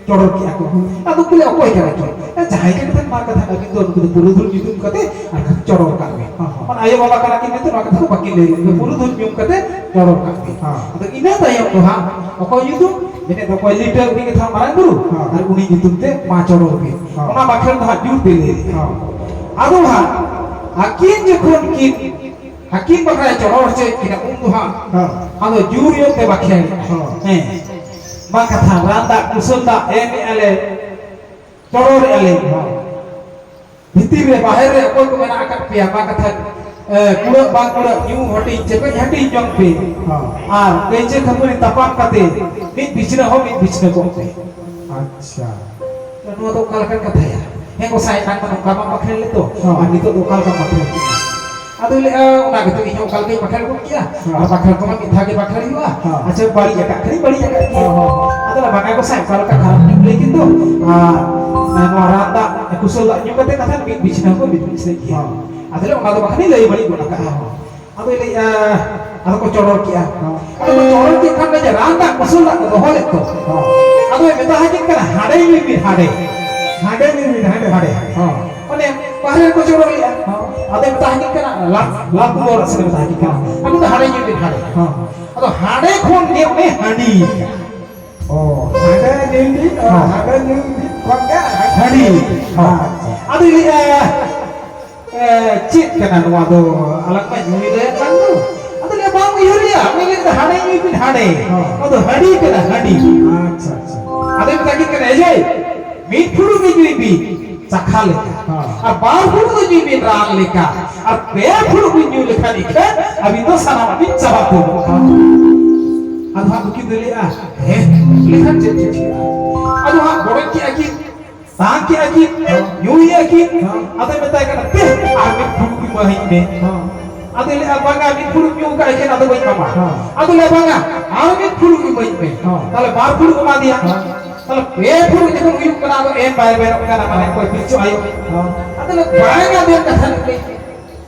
ᱪᱚᱰᱚᱨ ᱠᱮᱜᱼᱟ ᱠᱚ᱾ ᱟᱫᱚ ᱠᱚ ᱞᱟᱹᱭᱟ, "ᱚᱠᱚᱭ ᱠᱟᱱᱟ ᱠᱤᱱ?" "ᱡᱟᱦᱟᱸᱭ ᱜᱮ ᱠᱟᱛᱷᱟ, ᱱᱚᱣᱟ ᱠᱟᱛᱷᱟ ᱟᱹᱵᱤᱱ ᱫᱚ ᱱᱩᱠᱩ ᱫᱚ ᱯᱩᱨᱩᱫᱷᱩᱞ ᱧᱩᱛᱩᱢ ᱠᱟᱛᱮ ᱟᱨ ᱠᱷᱟᱱ ᱪᱚᱰᱚᱨ ᱠᱟᱜ ᱵᱤᱱ᱾ ᱦᱚᱸ, ᱦᱚᱸ᱾ ᱢᱟᱱᱮ ᱟᱭᱳ ᱵᱟᱵᱟ ᱠᱟᱱᱟ ᱠᱤᱱ ᱢᱮᱱᱛᱮ ᱱᱚᱣᱟ ᱠᱟᱛᱷᱟ ᱫᱚ ᱵᱟᱹᱠᱤᱱ ᱞᱟᱹᱭ ᱜᱚᱫ ᱠᱮᱫᱟ, ᱯᱩᱨᱩᱫᱷᱩᱞ ᱧᱩᱛᱩᱢ ᱠᱟᱛᱮ ᱪᱚᱰᱚᱨ ᱠᱟᱜ ᱵᱤᱱ᱾ ᱦᱚᱸ᱾ ᱟᱫᱚ ᱤᱱᱟᱹ ᱛᱟᱭᱚᱢ ᱫᱚ ᱦᱟᱸᱜ ᱚᱠᱚᱭ ᱧᱩᱛᱩᱢ? ᱢᱮᱱᱮᱫ ᱫᱚ ᱚᱠᱚᱭ ᱞᱤᱴᱟᱹ, ᱩᱱᱤ ᱜᱮ ᱛᱟᱦᱟᱸᱜ ᱢᱟᱨᱟᱝ ᱵᱩᱨᱩ, ᱦᱚᱸ᱾ ᱟᱨ ᱩᱱᱤ ᱧᱩᱛᱩᱢ ᱛᱮ ᱢᱟ ᱪᱚᱰᱚᱨ ᱵᱤᱱ᱾ ᱦᱚᱸ᱾ ᱚᱱᱟ ᱵᱟᱠᱷᱮᱲ ᱫᱚ ᱦᱟᱸᱜ ᱡᱩᱨ ᱛᱮ ᱞᱟᱹᱭ ᱞᱮᱫᱟ᱾ ᱦᱚᱸ᱾ ᱟᱫᱚ ᱦᱟᱸᱜ ᱟᱹᱠᱤᱱ ᱡᱚᱠᱷᱚᱱ ᱠᱤᱱ ᱟᱹᱠᱤᱱ ᱵᱟᱠᱷᱨᱟᱭ ᱪᱚᱰᱚᱨ ᱦᱚᱪᱚᱭᱮᱫ ᱠᱤᱱᱟ, ᱩᱱ ᱫᱚ ᱦᱟᱸᱜ ᱦᱚᱸ᱾ ᱟᱫᱚ ᱡᱩᱨ ᱧᱚᱜ ᱛᱮ ᱵᱟᱠᱷᱮᱲ᱾ ᱦᱚᱸ᱾ ᱦᱮᱸ᱾ ᱢᱟ ᱠᱟᱛᱷᱟ, ᱨᱟᱱ ᱫᱟᱜ, ᱠᱩᱥᱟᱹᱞ ᱫᱟᱜ ᱮᱢᱮᱜᱼᱟ ᱞᱮ, ᱪᱚᱰᱚᱨᱮᱜᱼᱟ ᱞᱮ᱾ ᱦᱚᱸ᱾ ᱵᱷᱤᱛᱤᱨ ᱨᱮ, ᱵᱟᱦᱮᱨ ᱨᱮ ᱚᱠᱚᱭ ᱠᱚ ᱢᱮᱱᱟᱜ ᱟᱠᱟᱫ ᱯᱮᱭᱟ? ᱢᱟ ᱠᱟᱛᱷᱟ, ᱮ, ᱠᱩᱲᱟᱹᱜ ᱵᱟᱝ ᱠᱩᱲᱟᱹᱜ, ᱧᱩ ᱦᱟᱹᱴᱤᱧ, ᱪᱮᱯᱮᱡ ᱦᱟᱹᱴᱤᱧ ᱡᱚᱝ ᱯᱮ᱾ ᱦᱚᱸ᱾ ᱟᱨ ᱠᱟᱹᱭᱡᱟᱹ ᱠᱷᱟᱹᱯᱟᱹᱨᱤ ᱛᱟᱯᱟᱢ ᱠᱟᱛᱮ ᱢᱤᱫ ᱵᱤᱪᱷᱱᱟᱹ ᱦᱚᱸ ᱢᱤᱫ ᱵᱤᱪᱷᱱᱟᱹ ᱠᱚᱜ ᱯᱮ᱾ ᱟᱪᱪᱷᱟ᱾ ᱱᱚᱣᱟ ᱫᱚ ᱚᱠᱟ ᱞᱮᱠᱟᱱ ᱠᱟᱛᱷᱟᱭᱟ? ᱦᱮᱸ ᱜᱚᱸᱥᱟᱭ, ᱮᱱᱟᱝ ᱢᱟ ᱱᱚᱝᱠᱟ ᱵᱟᱢ ᱵᱟᱠᱷᱮᱲ ᱞᱮᱫ ᱫᱚ, ᱦᱚᱸ᱾ ᱟᱨ ᱱᱤᱛᱚᱜ ᱫᱚ ᱚᱠᱟ ᱞᱮᱠᱟᱢ ᱵᱟᱠᱷᱮᱲ ᱠᱮᱫᱟ? ᱟᱫᱚᱭ ᱞᱟᱹᱭᱟ, ᱚᱱᱟ ᱜᱮᱛᱚ ᱤᱧ ᱦᱚᱸ ᱚᱠᱟ ᱞᱮᱠᱟᱧ ᱵᱟᱠᱷᱮᱲ ᱜᱚᱫ ᱠᱮᱜᱼᱟ᱾ ᱦᱚᱸ᱾ ᱟᱨ ᱵᱟᱠᱷᱮᱲ ᱠᱚᱢᱟ ᱢᱤᱫ ᱫᱷᱟᱣ ᱜᱮ ᱵᱟᱠᱷᱮᱲ ᱦᱩᱭᱩᱜᱼᱟ᱾ ᱦᱚᱸ᱾ ᱟᱪᱪᱷᱟ, ᱵᱟᱹᱲᱤᱡ ᱟᱠᱟᱫ ᱠᱷᱟᱱᱤᱧ ᱵᱟᱹᱲᱤᱡ ᱟᱠᱟᱫ ᱜᱮᱭᱟ᱾ ᱦᱚᱸ, ᱦᱚᱸ, ᱦᱚᱸ᱾ ᱟᱫᱚ ᱞᱟᱹᱭᱟ, ᱵᱟᱝᱟ ᱜᱚᱸᱥᱟᱭ, ᱚᱠᱟ ᱞᱮᱠᱟ ᱠᱷᱟᱨᱟᱯ ᱧᱚᱜ ᱞᱟᱹᱭ ᱠᱮᱫ ᱫᱚ, ᱟᱨ ᱱᱚᱣᱟ ᱨᱟᱱ ᱫᱟᱜ, ᱠᱩᱥᱟᱹᱞ ᱫᱟᱜ ᱧᱩ ᱠᱟᱛᱮ ᱠᱟᱛᱷᱟ ᱢᱤᱫ ᱵᱤᱪᱷᱱᱟᱹ ᱠᱚ ᱢᱤᱫ ᱵᱤᱪᱷᱱᱟᱹ ᱜᱮᱭᱟ᱾ ᱦᱚᱸ᱾ ᱟᱫᱚ ᱞᱟᱹᱭᱟ, ᱚᱱᱟ ᱫᱚ ᱵᱟᱠᱷᱟᱱᱤᱧ ᱞᱟᱹᱭ ᱵᱟᱹᱲᱤᱡ ᱜᱚᱫ ᱟᱠᱟᱫᱼᱟ᱾ ᱦᱚᱸ᱾ ᱟᱫᱚᱭ ᱞᱟᱹᱭᱮᱜᱼᱟ, ᱟᱫᱚ ᱠᱚ ᱪᱚᱰᱚᱨ ᱠᱮᱜᱼᱟ᱾ ᱦᱚᱸ᱾ ᱟᱫᱚ ᱠᱚ ᱪᱚᱰᱚᱨ ᱠᱮᱫ ᱠᱷᱟᱱ ᱫᱚ ᱡᱮ ᱨᱟᱱ ᱫᱟᱜ ᱠᱩᱥᱟᱹᱞ ᱫᱟᱜ ᱠᱚ ᱫᱚᱦᱚ ᱞᱮᱫ ᱫᱚ᱾ ᱦᱚᱸ᱾ ᱟᱫᱚᱭ ᱢᱮᱛᱟ ᱦᱟᱹᱠᱤᱱ ᱠᱟᱱᱟ, "ᱦᱟᱸᱰᱮ ᱧᱩᱭ ᱵᱤᱱ, ᱦᱟᱸᱰᱮ᱾ ᱦᱟᱸᱰᱮ ᱧᱩᱭ ᱵᱤᱱ, ᱦᱟᱸᱰᱮ᱾ ᱦᱟᱸᱰᱮ᱾ ᱦᱚᱸ᱾ ᱢᱟᱱᱮ ᱵᱟᱦᱨᱮ ᱨᱮᱠᱚ ᱪᱚᱰᱚᱨ ᱞᱮᱜᱼᱟ᱾ ᱦᱚᱸ᱾ ᱟᱫᱚᱭ ᱢᱮᱛᱟ ᱦᱟᱹᱠᱤᱱ ᱠᱟᱱᱟ, ᱞᱟ-, ᱞᱟᱞ ᱠᱩᱢᱵᱟᱹ ᱚᱲᱟᱜ ᱥᱮᱫ ᱮ ᱢᱮᱛᱟ ᱦᱟᱹᱠᱤᱱ ᱠᱟᱱᱟ᱾ ᱦᱚᱸ᱾ ᱟᱹᱵᱤᱱ ᱫᱚ ᱦᱟᱸᱰᱮ ᱧᱩᱭ ᱵᱤᱱ, ᱦᱟᱸᱰᱮ᱾" ᱦᱚᱸ᱾ ᱟᱫᱚ ᱦᱟᱸᱰᱮ ᱠᱷᱚᱱ ᱜᱮ ᱩᱱᱤ ᱦᱟᱺᱰᱤ ᱠᱟᱱᱟ᱾ ᱚ, ᱦᱟᱸᱰᱮ ᱧᱩᱭ ᱵᱤᱱ, ᱚ, ᱦᱚᱸ᱾ ᱦᱟᱸᱰᱮ ᱧᱩᱭ ᱵᱤᱱ ᱠᱷᱚᱱ ᱜᱮ ᱦᱟᱺᱰᱤ᱾ ᱦᱚᱸ᱾ ᱟᱪᱪᱷᱟ᱾ ᱟᱫᱚᱭ ᱞᱟᱹᱭᱮᱜᱼᱟ, ᱮ, ᱪᱮᱫ ᱠᱟᱱᱟ ᱱᱚᱣᱟ ᱫᱚ? ᱟᱞᱟᱝ ᱢᱟ ᱧᱩᱭ ᱞᱟᱹᱭ ᱠᱟᱱ ᱫᱚ᱾ ᱟᱫᱚ ᱞᱟᱹᱭᱟ, "ᱵᱟᱢ ᱩᱭᱦᱟᱹᱨᱮᱜᱼᱟ?" ᱩᱱᱤ ᱞᱟᱹᱭ ᱠᱮᱫᱟ, "ᱦᱟᱸᱰᱮ ᱧᱩᱭ ᱵᱤᱱ, ᱦᱟᱸᱰᱮ᱾ ᱦᱚᱸ᱾ ᱱᱚᱣᱟ ᱫᱚ ᱦᱟᱺᱰᱤ ᱠᱟᱱᱟ, ᱦᱟᱺᱰᱤ᱾" ᱟᱪᱪᱷᱟ, ᱟᱪᱪᱷᱟ᱾ ᱟᱫᱚᱭ ᱢᱮᱛᱟ ᱠᱤᱱ ᱠᱟᱱᱟ, "ᱮ ᱡᱮ, ᱢᱤᱫ ᱯᱷᱩᱲᱩᱜ ᱜᱮ ᱧᱩᱭ ᱵᱤᱱ, ᱪᱟᱠᱷᱟ ᱞᱮᱠᱟ᱾ ᱦᱚᱸ᱾ ᱟᱨ ᱵᱟᱨ ᱯᱷᱩᱲᱩᱜ ᱫᱚ ᱧᱩᱭ ᱵᱤᱱ ᱨᱟᱱ ᱞᱮᱠᱟ᱾ ᱟᱨ ᱯᱮ ᱯᱷᱩᱲᱩᱜ ᱵᱤᱱ ᱧᱩ ᱞᱮᱠᱷᱟᱱ ᱤᱠᱷᱟᱹᱱ ᱟᱹᱵᱤᱱ ᱫᱚ ᱥᱟᱱᱟᱢᱟᱜ ᱵᱤᱱ ᱪᱟᱵᱟ ᱩᱛᱟᱹᱨ ᱜᱚᱫ ᱠᱟᱜᱼᱟ᱾" ᱟᱫᱚ ᱦᱟᱸᱜ ᱱᱩᱠᱤᱱ ᱫᱚᱭ ᱞᱟᱹᱭᱮᱜᱼᱟ, "ᱦᱮᱸ, ᱞᱮᱠᱷᱟᱱ ᱪᱮᱫ ᱪᱮᱫ ᱦᱩᱭᱩᱜᱼᱟ?" ᱟᱫᱚ ᱦᱟᱸᱜ ᱵᱚᱰᱚᱡ ᱠᱮᱜᱼᱟ ᱠᱤᱱ, ᱛᱟᱝ ᱠᱮᱜᱼᱟ ᱠᱤᱱ, ᱦᱚᱸ᱾ ᱧᱩᱭᱮᱜᱼᱟ ᱠᱤᱱ, ᱦᱚᱸ᱾ ᱟᱫᱚᱭ ᱢᱮᱛᱟᱭ ᱠᱟᱱᱟ, "ᱫᱮ, ᱟᱨ ᱢᱤᱫ ᱯᱷᱩᱲᱩᱜ ᱤᱢᱟᱹᱧ ᱢᱮ᱾" ᱦᱚᱸ᱾ ᱟᱫᱚᱭ ᱞᱟᱹᱭᱟ, "ᱵᱟᱝᱟ, ᱢᱤᱫ ᱯᱷᱩᱲᱩᱜ ᱧᱩ ᱠᱟᱜ ᱠᱷᱟᱱ ᱟᱫᱚ ᱵᱟᱹᱧ ᱮᱢᱟᱢᱟ᱾" ᱦᱚᱸ᱾ ᱟᱫᱚᱭ ᱞᱟᱹᱭᱟ, "ᱵᱟᱝᱟ, ᱟᱨ ᱢᱤᱫ ᱯᱷᱩᱲᱩᱜ ᱤᱢᱟᱹᱧ ᱢᱮ᱾" ᱦᱚᱸ᱾ ᱛᱟᱦᱞᱮ ᱵᱟᱨ ᱯᱷᱩᱲᱩᱜ ᱮᱢᱟ ᱫᱮᱭᱟ᱾ ᱦᱚᱸ᱾ ᱛᱟᱦᱞᱮ ᱯᱮ ᱯᱷᱩᱲᱩᱜ ᱡᱚᱠᱷᱚᱱ ᱦᱩᱭᱩᱜ ᱠᱟᱱᱟ, ᱟᱫᱚ ᱮᱢ ᱵᱟᱭ ᱵᱟᱭᱚᱜ ᱠᱟᱱᱟ, ᱢᱟᱱᱮ ᱦᱚᱸ᱾ ᱚᱠᱚᱭ ᱯᱤᱞᱪᱩ ᱟᱭᱳ᱾ ᱦᱚᱸ᱾ ᱟᱫᱚ ᱞᱟᱹᱭᱟ, "ᱵᱟᱝᱟ, ᱫᱮ, ᱠᱟᱛᱷᱟ ᱞᱤᱧ ᱞᱟᱹᱭ ᱠᱮᱫ᱾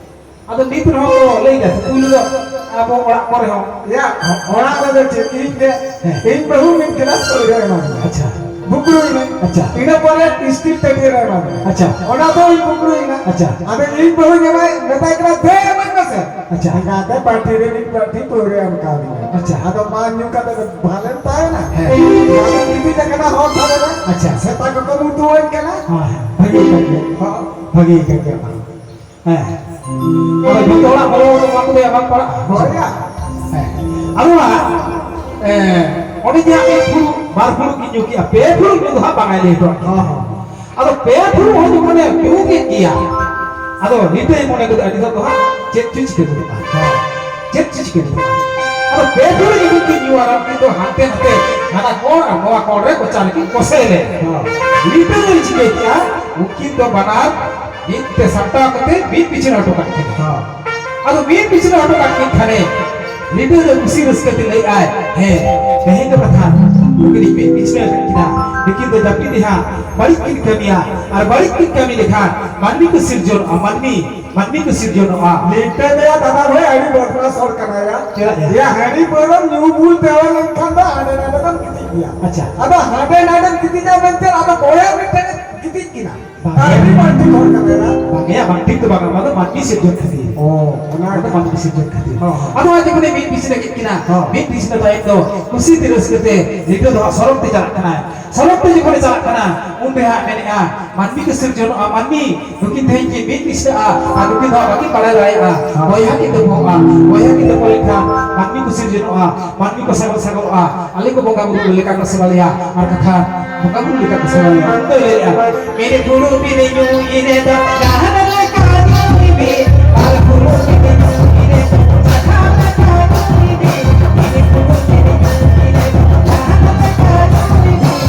ᱟᱫᱚ ᱱᱤᱛ ᱨᱮᱦᱚᱸ ᱠᱚ ᱞᱟᱹᱭ ᱜᱮᱭᱟ, ᱯᱩᱭᱞᱩ ᱫᱚ ᱟᱵᱚ ᱚᱲᱟᱜ ᱠᱚᱨᱮ ᱦᱚᱸ᱾ ᱭᱟ, ᱚᱲᱟᱜ ᱨᱮᱫᱚ ᱪᱮᱫ ᱤᱧ ᱜᱮ, ᱦᱮᱸ᱾ ᱤᱧ ᱵᱟᱹᱦᱩ ᱢᱤᱫ ᱜᱞᱟᱥ ᱯᱟᱹᱣᱨᱟᱹ ᱮᱢᱟ ᱫᱤᱧᱟ᱾ ᱟᱪᱪᱷᱟ᱾ ᱵᱩᱠᱲᱩᱭᱮᱱᱟᱹᱧ᱾ ᱟᱪᱪᱷᱟ᱾ ᱤᱱᱟᱹ ᱯᱚᱨᱮ ᱥᱴᱤᱞ ᱴᱟᱹᱴᱭᱟᱹ ᱨᱮ ᱮᱢᱟ ᱫᱤᱧᱟ᱾ ᱟᱪᱪᱷᱟ᱾ ᱚᱱᱟ ᱫᱚ ᱤᱧ ᱵᱩᱠᱲᱩᱭᱮᱱᱟ᱾ ᱟᱪᱪᱷᱟ᱾ ᱟᱫᱚ ᱤᱧ ᱵᱟᱹᱦᱩ ᱧᱟᱢᱟᱭ ᱢᱮᱛᱟᱭ ᱠᱟᱱᱟ, "ᱫᱮ ᱮᱢᱟᱹᱧ ᱢᱮᱥᱮ᱾" ᱟᱪᱪᱷᱟ᱾ ᱮᱸᱜᱟᱛᱮ ᱵᱟᱹᱴᱤ ᱨᱮ ᱢᱤᱫ ᱵᱟᱹᱴᱤ ᱯᱟᱹᱣᱨᱟᱹ ᱮᱢ ᱠᱟᱣᱫᱤᱧᱟ᱾ ᱟᱪᱪᱷᱟ᱾ ᱟᱫᱚ ᱢᱟ ᱧᱩ ᱠᱟᱛᱮ ᱫᱚ ᱵᱷᱟᱞᱮᱢ ᱛᱟᱦᱮᱱᱟ᱾ ᱦᱮᱸ᱾ ᱟᱫᱚ ᱜᱤᱛᱤᱡ ᱟᱠᱟᱱᱟ ᱦᱚᱨ ᱫᱷᱟᱨᱮ ᱨᱮ᱾ ᱟᱪᱪᱷᱟ᱾ ᱥᱮᱛᱟ ᱠᱚᱠᱚ ᱢᱩᱛᱩᱣᱟᱹᱧ ᱠᱟᱱᱟ᱾ ᱦᱮᱸ, ᱦᱮᱸ᱾ ᱵᱷᱟᱹᱜᱤ ᱠᱟᱱ ᱜᱮᱭᱟ᱾ ᱦᱚᱸ᱾ ᱵᱷᱟᱹᱜᱤ ᱠᱟᱱ ᱜᱮᱭᱟ ᱚᱱᱟ᱾ ᱦᱮᱸ᱾ ᱟᱫᱚ ᱡᱚᱛᱚ ᱦᱚᱲᱟᱜ ᱵᱚᱞᱚ ᱩᱰᱩᱠ ᱵᱟᱝ ᱛᱮ ᱵᱟᱝ ᱯᱟᱲᱟᱜᱼᱟ᱾ ᱦᱳᱭ ᱭᱟ᱾ ᱦᱮᱸ᱾ ᱟᱫᱚ ᱦᱟᱸᱜ, ᱮᱸ, ᱚᱸᱰᱮ ᱡᱮ ᱦᱟᱸᱜ ᱢᱤᱫ ᱯᱷᱩᱲᱩᱜ, ᱵᱟᱨ ᱯᱷᱩᱲᱩᱜ ᱠᱤᱱ ᱧᱩ ᱠᱮᱜᱼᱟ, ᱯᱮ ᱯᱷᱩᱲᱩᱜ ᱧᱩ ᱫᱚ ᱦᱟᱸᱜ ᱵᱟᱝ ᱟᱭ ᱞᱟᱹᱭ ᱦᱚᱴᱚ ᱠᱮᱜᱼᱟ᱾ ᱦᱚᱸ, ᱦᱚᱸ᱾ ᱟᱫᱚ ᱯᱮ ᱯᱷᱩᱲᱩᱜ ᱦᱚᱸ ᱡᱚᱠᱷᱚᱱᱮ ᱧᱩ ᱠᱮᱫ ᱜᱮᱭᱟ, ᱟᱫᱚ ᱱᱤᱛᱟᱹᱭ ᱢᱚᱱᱮ ᱠᱮᱫᱟ, ᱟᱹᱰᱤ ᱫᱚ ᱦᱟᱸᱜ ᱪᱮᱫ ᱪᱚ ᱪᱤᱠᱟᱹ ᱜᱚᱫᱚᱜᱼᱟ᱾ ᱦᱚᱸ᱾ ᱪᱮᱫ ᱪᱚ ᱪᱤᱠᱟᱹ ᱜᱚᱫᱚᱜᱼᱟ᱾ ᱟᱫᱚ ᱯᱮ ᱯᱷᱩᱲᱩᱜ ᱡᱩᱫᱤ ᱠᱤᱱ ᱧᱩ ᱟᱨ ᱩᱱᱠᱤᱱ ᱫᱚ ᱦᱟᱱᱛᱮ ᱱᱟᱛᱮ ᱦᱟᱱᱟ ᱠᱚᱬ ᱟᱨ ᱱᱚᱣᱟ ᱠᱚᱬ ᱨᱮ ᱠᱚᱪᱟ ᱨᱮᱠᱤᱱ ᱠᱚᱥᱮ ᱞᱮᱱ᱾ ᱦᱚᱸ᱾ ᱱᱤᱛᱟᱹᱭ ᱪᱤᱠᱟᱹ ᱠᱮᱜᱼᱟ, ᱩᱱᱠᱤᱱ ᱫᱚ ᱵᱟᱱᱟᱨ ᱢᱤᱫ ᱛᱮ ᱥᱟᱢᱴᱟᱣ ᱠᱟᱛᱮ ᱢᱤᱫ ᱵᱤᱪᱷᱱᱟᱹ ᱦᱚᱴᱚ ᱠᱟᱜ ᱠᱤᱱᱟ᱾ ᱦᱚᱸ᱾ ᱟᱫᱚ ᱢᱤᱫ ᱵᱤᱪᱷᱱᱟᱹ ᱦᱚᱴᱚ ᱠᱟᱜ ᱠᱤᱱ ᱠᱷᱟᱱᱮ, ᱱᱤᱛᱟᱹᱭ ᱫᱚ ᱠᱩᱥᱤ ᱨᱟᱹᱥᱠᱟᱹ ᱛᱮ ᱞᱟᱹᱭ ᱟᱭ, "ᱦᱮᱸ, ᱛᱮᱦᱮᱧ ᱫᱚ ᱠᱟᱛᱷᱟ ᱱᱩᱠᱤᱱ ᱢᱤᱫ ᱵᱤᱪᱷᱱᱟᱹ ᱠᱟᱜ ᱠᱤᱱᱟ, ᱱᱩᱠᱤᱱ ᱫᱚ ᱡᱟᱹᱯᱤᱫ ᱨᱮᱦᱟᱸᱜ ᱵᱟᱹᱲᱤᱡ ᱠᱤᱱ ᱠᱟᱹᱢᱤᱭᱟ, ᱟᱨ ᱵᱟᱹᱲᱤᱡ ᱠᱤᱱ ᱠᱟᱹᱢᱤ ᱞᱮᱠᱷᱟᱱ ᱢᱟᱹᱱᱢᱤ ᱠᱚ ᱥᱤᱨᱡᱚᱱᱚᱜᱼᱟ, ᱢᱟᱹᱱᱢᱤ, ᱢᱟᱹᱱᱢᱤ ᱠᱚ ᱥᱤᱨᱡᱚᱱᱚᱜᱼᱟ᱾" ᱱᱤᱛᱟᱹᱭ ᱫᱚ ᱭᱟ ᱫᱟᱫᱟ ᱵᱷᱟᱹᱭ ᱟᱹᱰᱤ ᱵᱚᱫᱢᱟᱥ ᱦᱚᱲ ᱠᱟᱱᱟᱭᱟ᱾ ᱪᱮᱫᱟᱜ ᱭᱟ? ᱭᱟ ᱦᱟᱺᱰᱤ ᱯᱟᱹᱣᱨᱟᱹ ᱧᱩ ᱵᱩᱞ ᱛᱮᱣᱟ ᱞᱮᱱᱠᱷᱟᱱ ᱫᱚ ᱦᱟᱸᱰᱮ ᱱᱟᱰᱮ ᱫᱚᱢ ᱜᱤᱛᱤᱡ ᱜᱮᱭᱟ᱾ ᱟᱪᱪᱷᱟ᱾ ᱟᱫᱚ ᱦᱟᱸᱰᱮ ᱱᱟᱰᱮᱢ ᱜᱤᱛᱤᱡᱟ ᱢᱮᱱᱛᱮ ᱟᱫᱚ ᱵᱚᱭᱦᱟ ᱢᱤᱫᱴᱮᱱ ᱜᱤᱛᱤᱡ ᱠᱤᱱᱟ᱾ ᱵᱟᱝ᱾ ᱟᱹᱰᱤ ᱵᱟᱹᱲᱛᱤ ᱦᱚᱲ ᱠᱟᱱᱟ᱾ ᱵᱟᱝ, ᱮᱭᱟ, ᱵᱟᱝ ᱴᱷᱤᱠ ᱫᱚ ᱵᱟᱝ, ᱚᱱᱟ ᱫᱚ ᱢᱟᱹᱱᱢᱤ ᱥᱤᱨᱡᱚᱱ ᱠᱷᱟᱹᱛᱤᱨ᱾ ᱚ, ᱚᱱᱟ ᱚᱱᱟ ᱫᱚ ᱢᱟᱹᱱᱢᱤ ᱥᱤᱨᱡᱚᱱ ᱠᱷᱟᱹᱛᱤᱨ᱾ ᱦᱚᱸ, ᱦᱚᱸ᱾ ᱟᱫᱚ ᱟᱡ ᱡᱚᱠᱷᱚᱱᱮ ᱢᱤᱫ ᱵᱤᱪᱷᱱᱟᱹ ᱠᱮᱫ ᱠᱤᱱᱟ, ᱦᱚᱸ᱾ ᱢᱤᱫ ᱵᱤᱪᱷᱱᱟᱹ ᱛᱟᱭᱚᱢ ᱫᱚ ᱠᱩᱥᱤ ᱛᱮ ᱨᱟᱹᱥᱠᱟᱹ ᱛᱮ ᱱᱤᱛᱟᱹᱭ ᱫᱚ ᱦᱟᱸᱜ ᱥᱚᱨᱚᱜ ᱛᱮ ᱪᱟᱞᱟᱜ ᱠᱟᱱᱟᱭ᱾ ᱥᱚᱨᱚᱜ ᱛᱮ ᱡᱚᱠᱷᱚᱱᱮ ᱪᱟᱞᱟᱜ ᱠᱟᱱᱟ, ᱩᱱ ᱨᱮ ᱦᱟᱸᱜ ᱢᱮᱱᱮᱜᱼᱟ, ᱢᱟᱹᱱᱢᱤ ᱠᱚ ᱥᱤᱨᱡᱚᱱᱚᱜᱼᱟ, ᱢᱟᱹᱱᱢᱤ᱾ ᱱᱩᱠᱤᱱ ᱛᱮᱦᱮᱧ ᱠᱤᱱ ᱢᱤᱫ ᱢᱤᱥᱨᱟᱜᱼᱟ, ᱟᱨ ᱱᱩᱠᱤᱱ ᱫᱚ ᱦᱟᱸᱜ ᱵᱟᱹᱠᱤᱱ ᱵᱟᱲᱟᱭ ᱫᱟᱲᱮᱭᱟᱜᱼᱟ᱾ ᱦᱚᱸ᱾ ᱵᱚᱭᱦᱟ ᱠᱤᱱ ᱫᱚᱯᱚᱜᱼᱟ, ᱵᱚᱭᱦᱟ ᱠᱤᱱ ᱫᱚᱯᱚ ᱞᱮᱱᱠᱷᱟᱱ ᱢᱟᱹᱱᱢᱤ ᱠᱚ ᱥᱤᱨᱡᱚᱱᱚᱜᱼᱟ, ᱢᱟᱹᱱᱢᱤ ᱠᱚ ᱥᱟᱜᱚᱲ ᱥᱟᱜᱚᱲᱚᱜᱼᱟ᱾ ᱟᱞᱮ ᱠᱚ ᱵᱚᱸᱜᱟ ᱵᱩᱨᱩ ᱞᱮᱠᱟ ᱠᱚ ᱥᱮᱵᱟ ᱞᱮᱭᱟ, ᱟᱨ ᱠᱟᱛᱷᱟ ᱵᱚᱸᱜᱟ ᱵᱩᱨᱩ ᱞᱮᱠᱟ ᱠᱚ ᱥᱮᱵᱟ ᱞᱮᱭᱟ᱾ ᱩᱱᱤ ᱫᱚᱭ ᱞᱟᱹᱭᱮᱜᱼᱟ, "ᱢᱤᱫ ᱯᱷᱩᱲᱩᱜ ᱵᱤᱱ ᱧᱩᱭ ᱨᱮᱫᱚ ᱡᱟᱦᱟᱸ ᱞᱮᱠᱟ ᱧᱩᱭ ᱵᱤᱱ, ᱵᱟᱨ ᱯᱷᱩᱲᱩᱜ ᱵᱤᱱ ᱧᱩᱭ ᱨᱮᱫᱚ ᱡᱟᱦᱟᱸ ᱞᱮᱠᱟ ᱧᱩᱭ ᱵᱤᱱ, ᱢᱤᱫ ᱯᱷᱩᱲᱩᱜ ᱵᱤᱱ ᱧᱩᱭ ᱨᱮᱫᱚ ᱡᱟᱦᱟᱸ ᱞᱮᱠᱟ ᱧᱩᱭ ᱵᱤᱱ,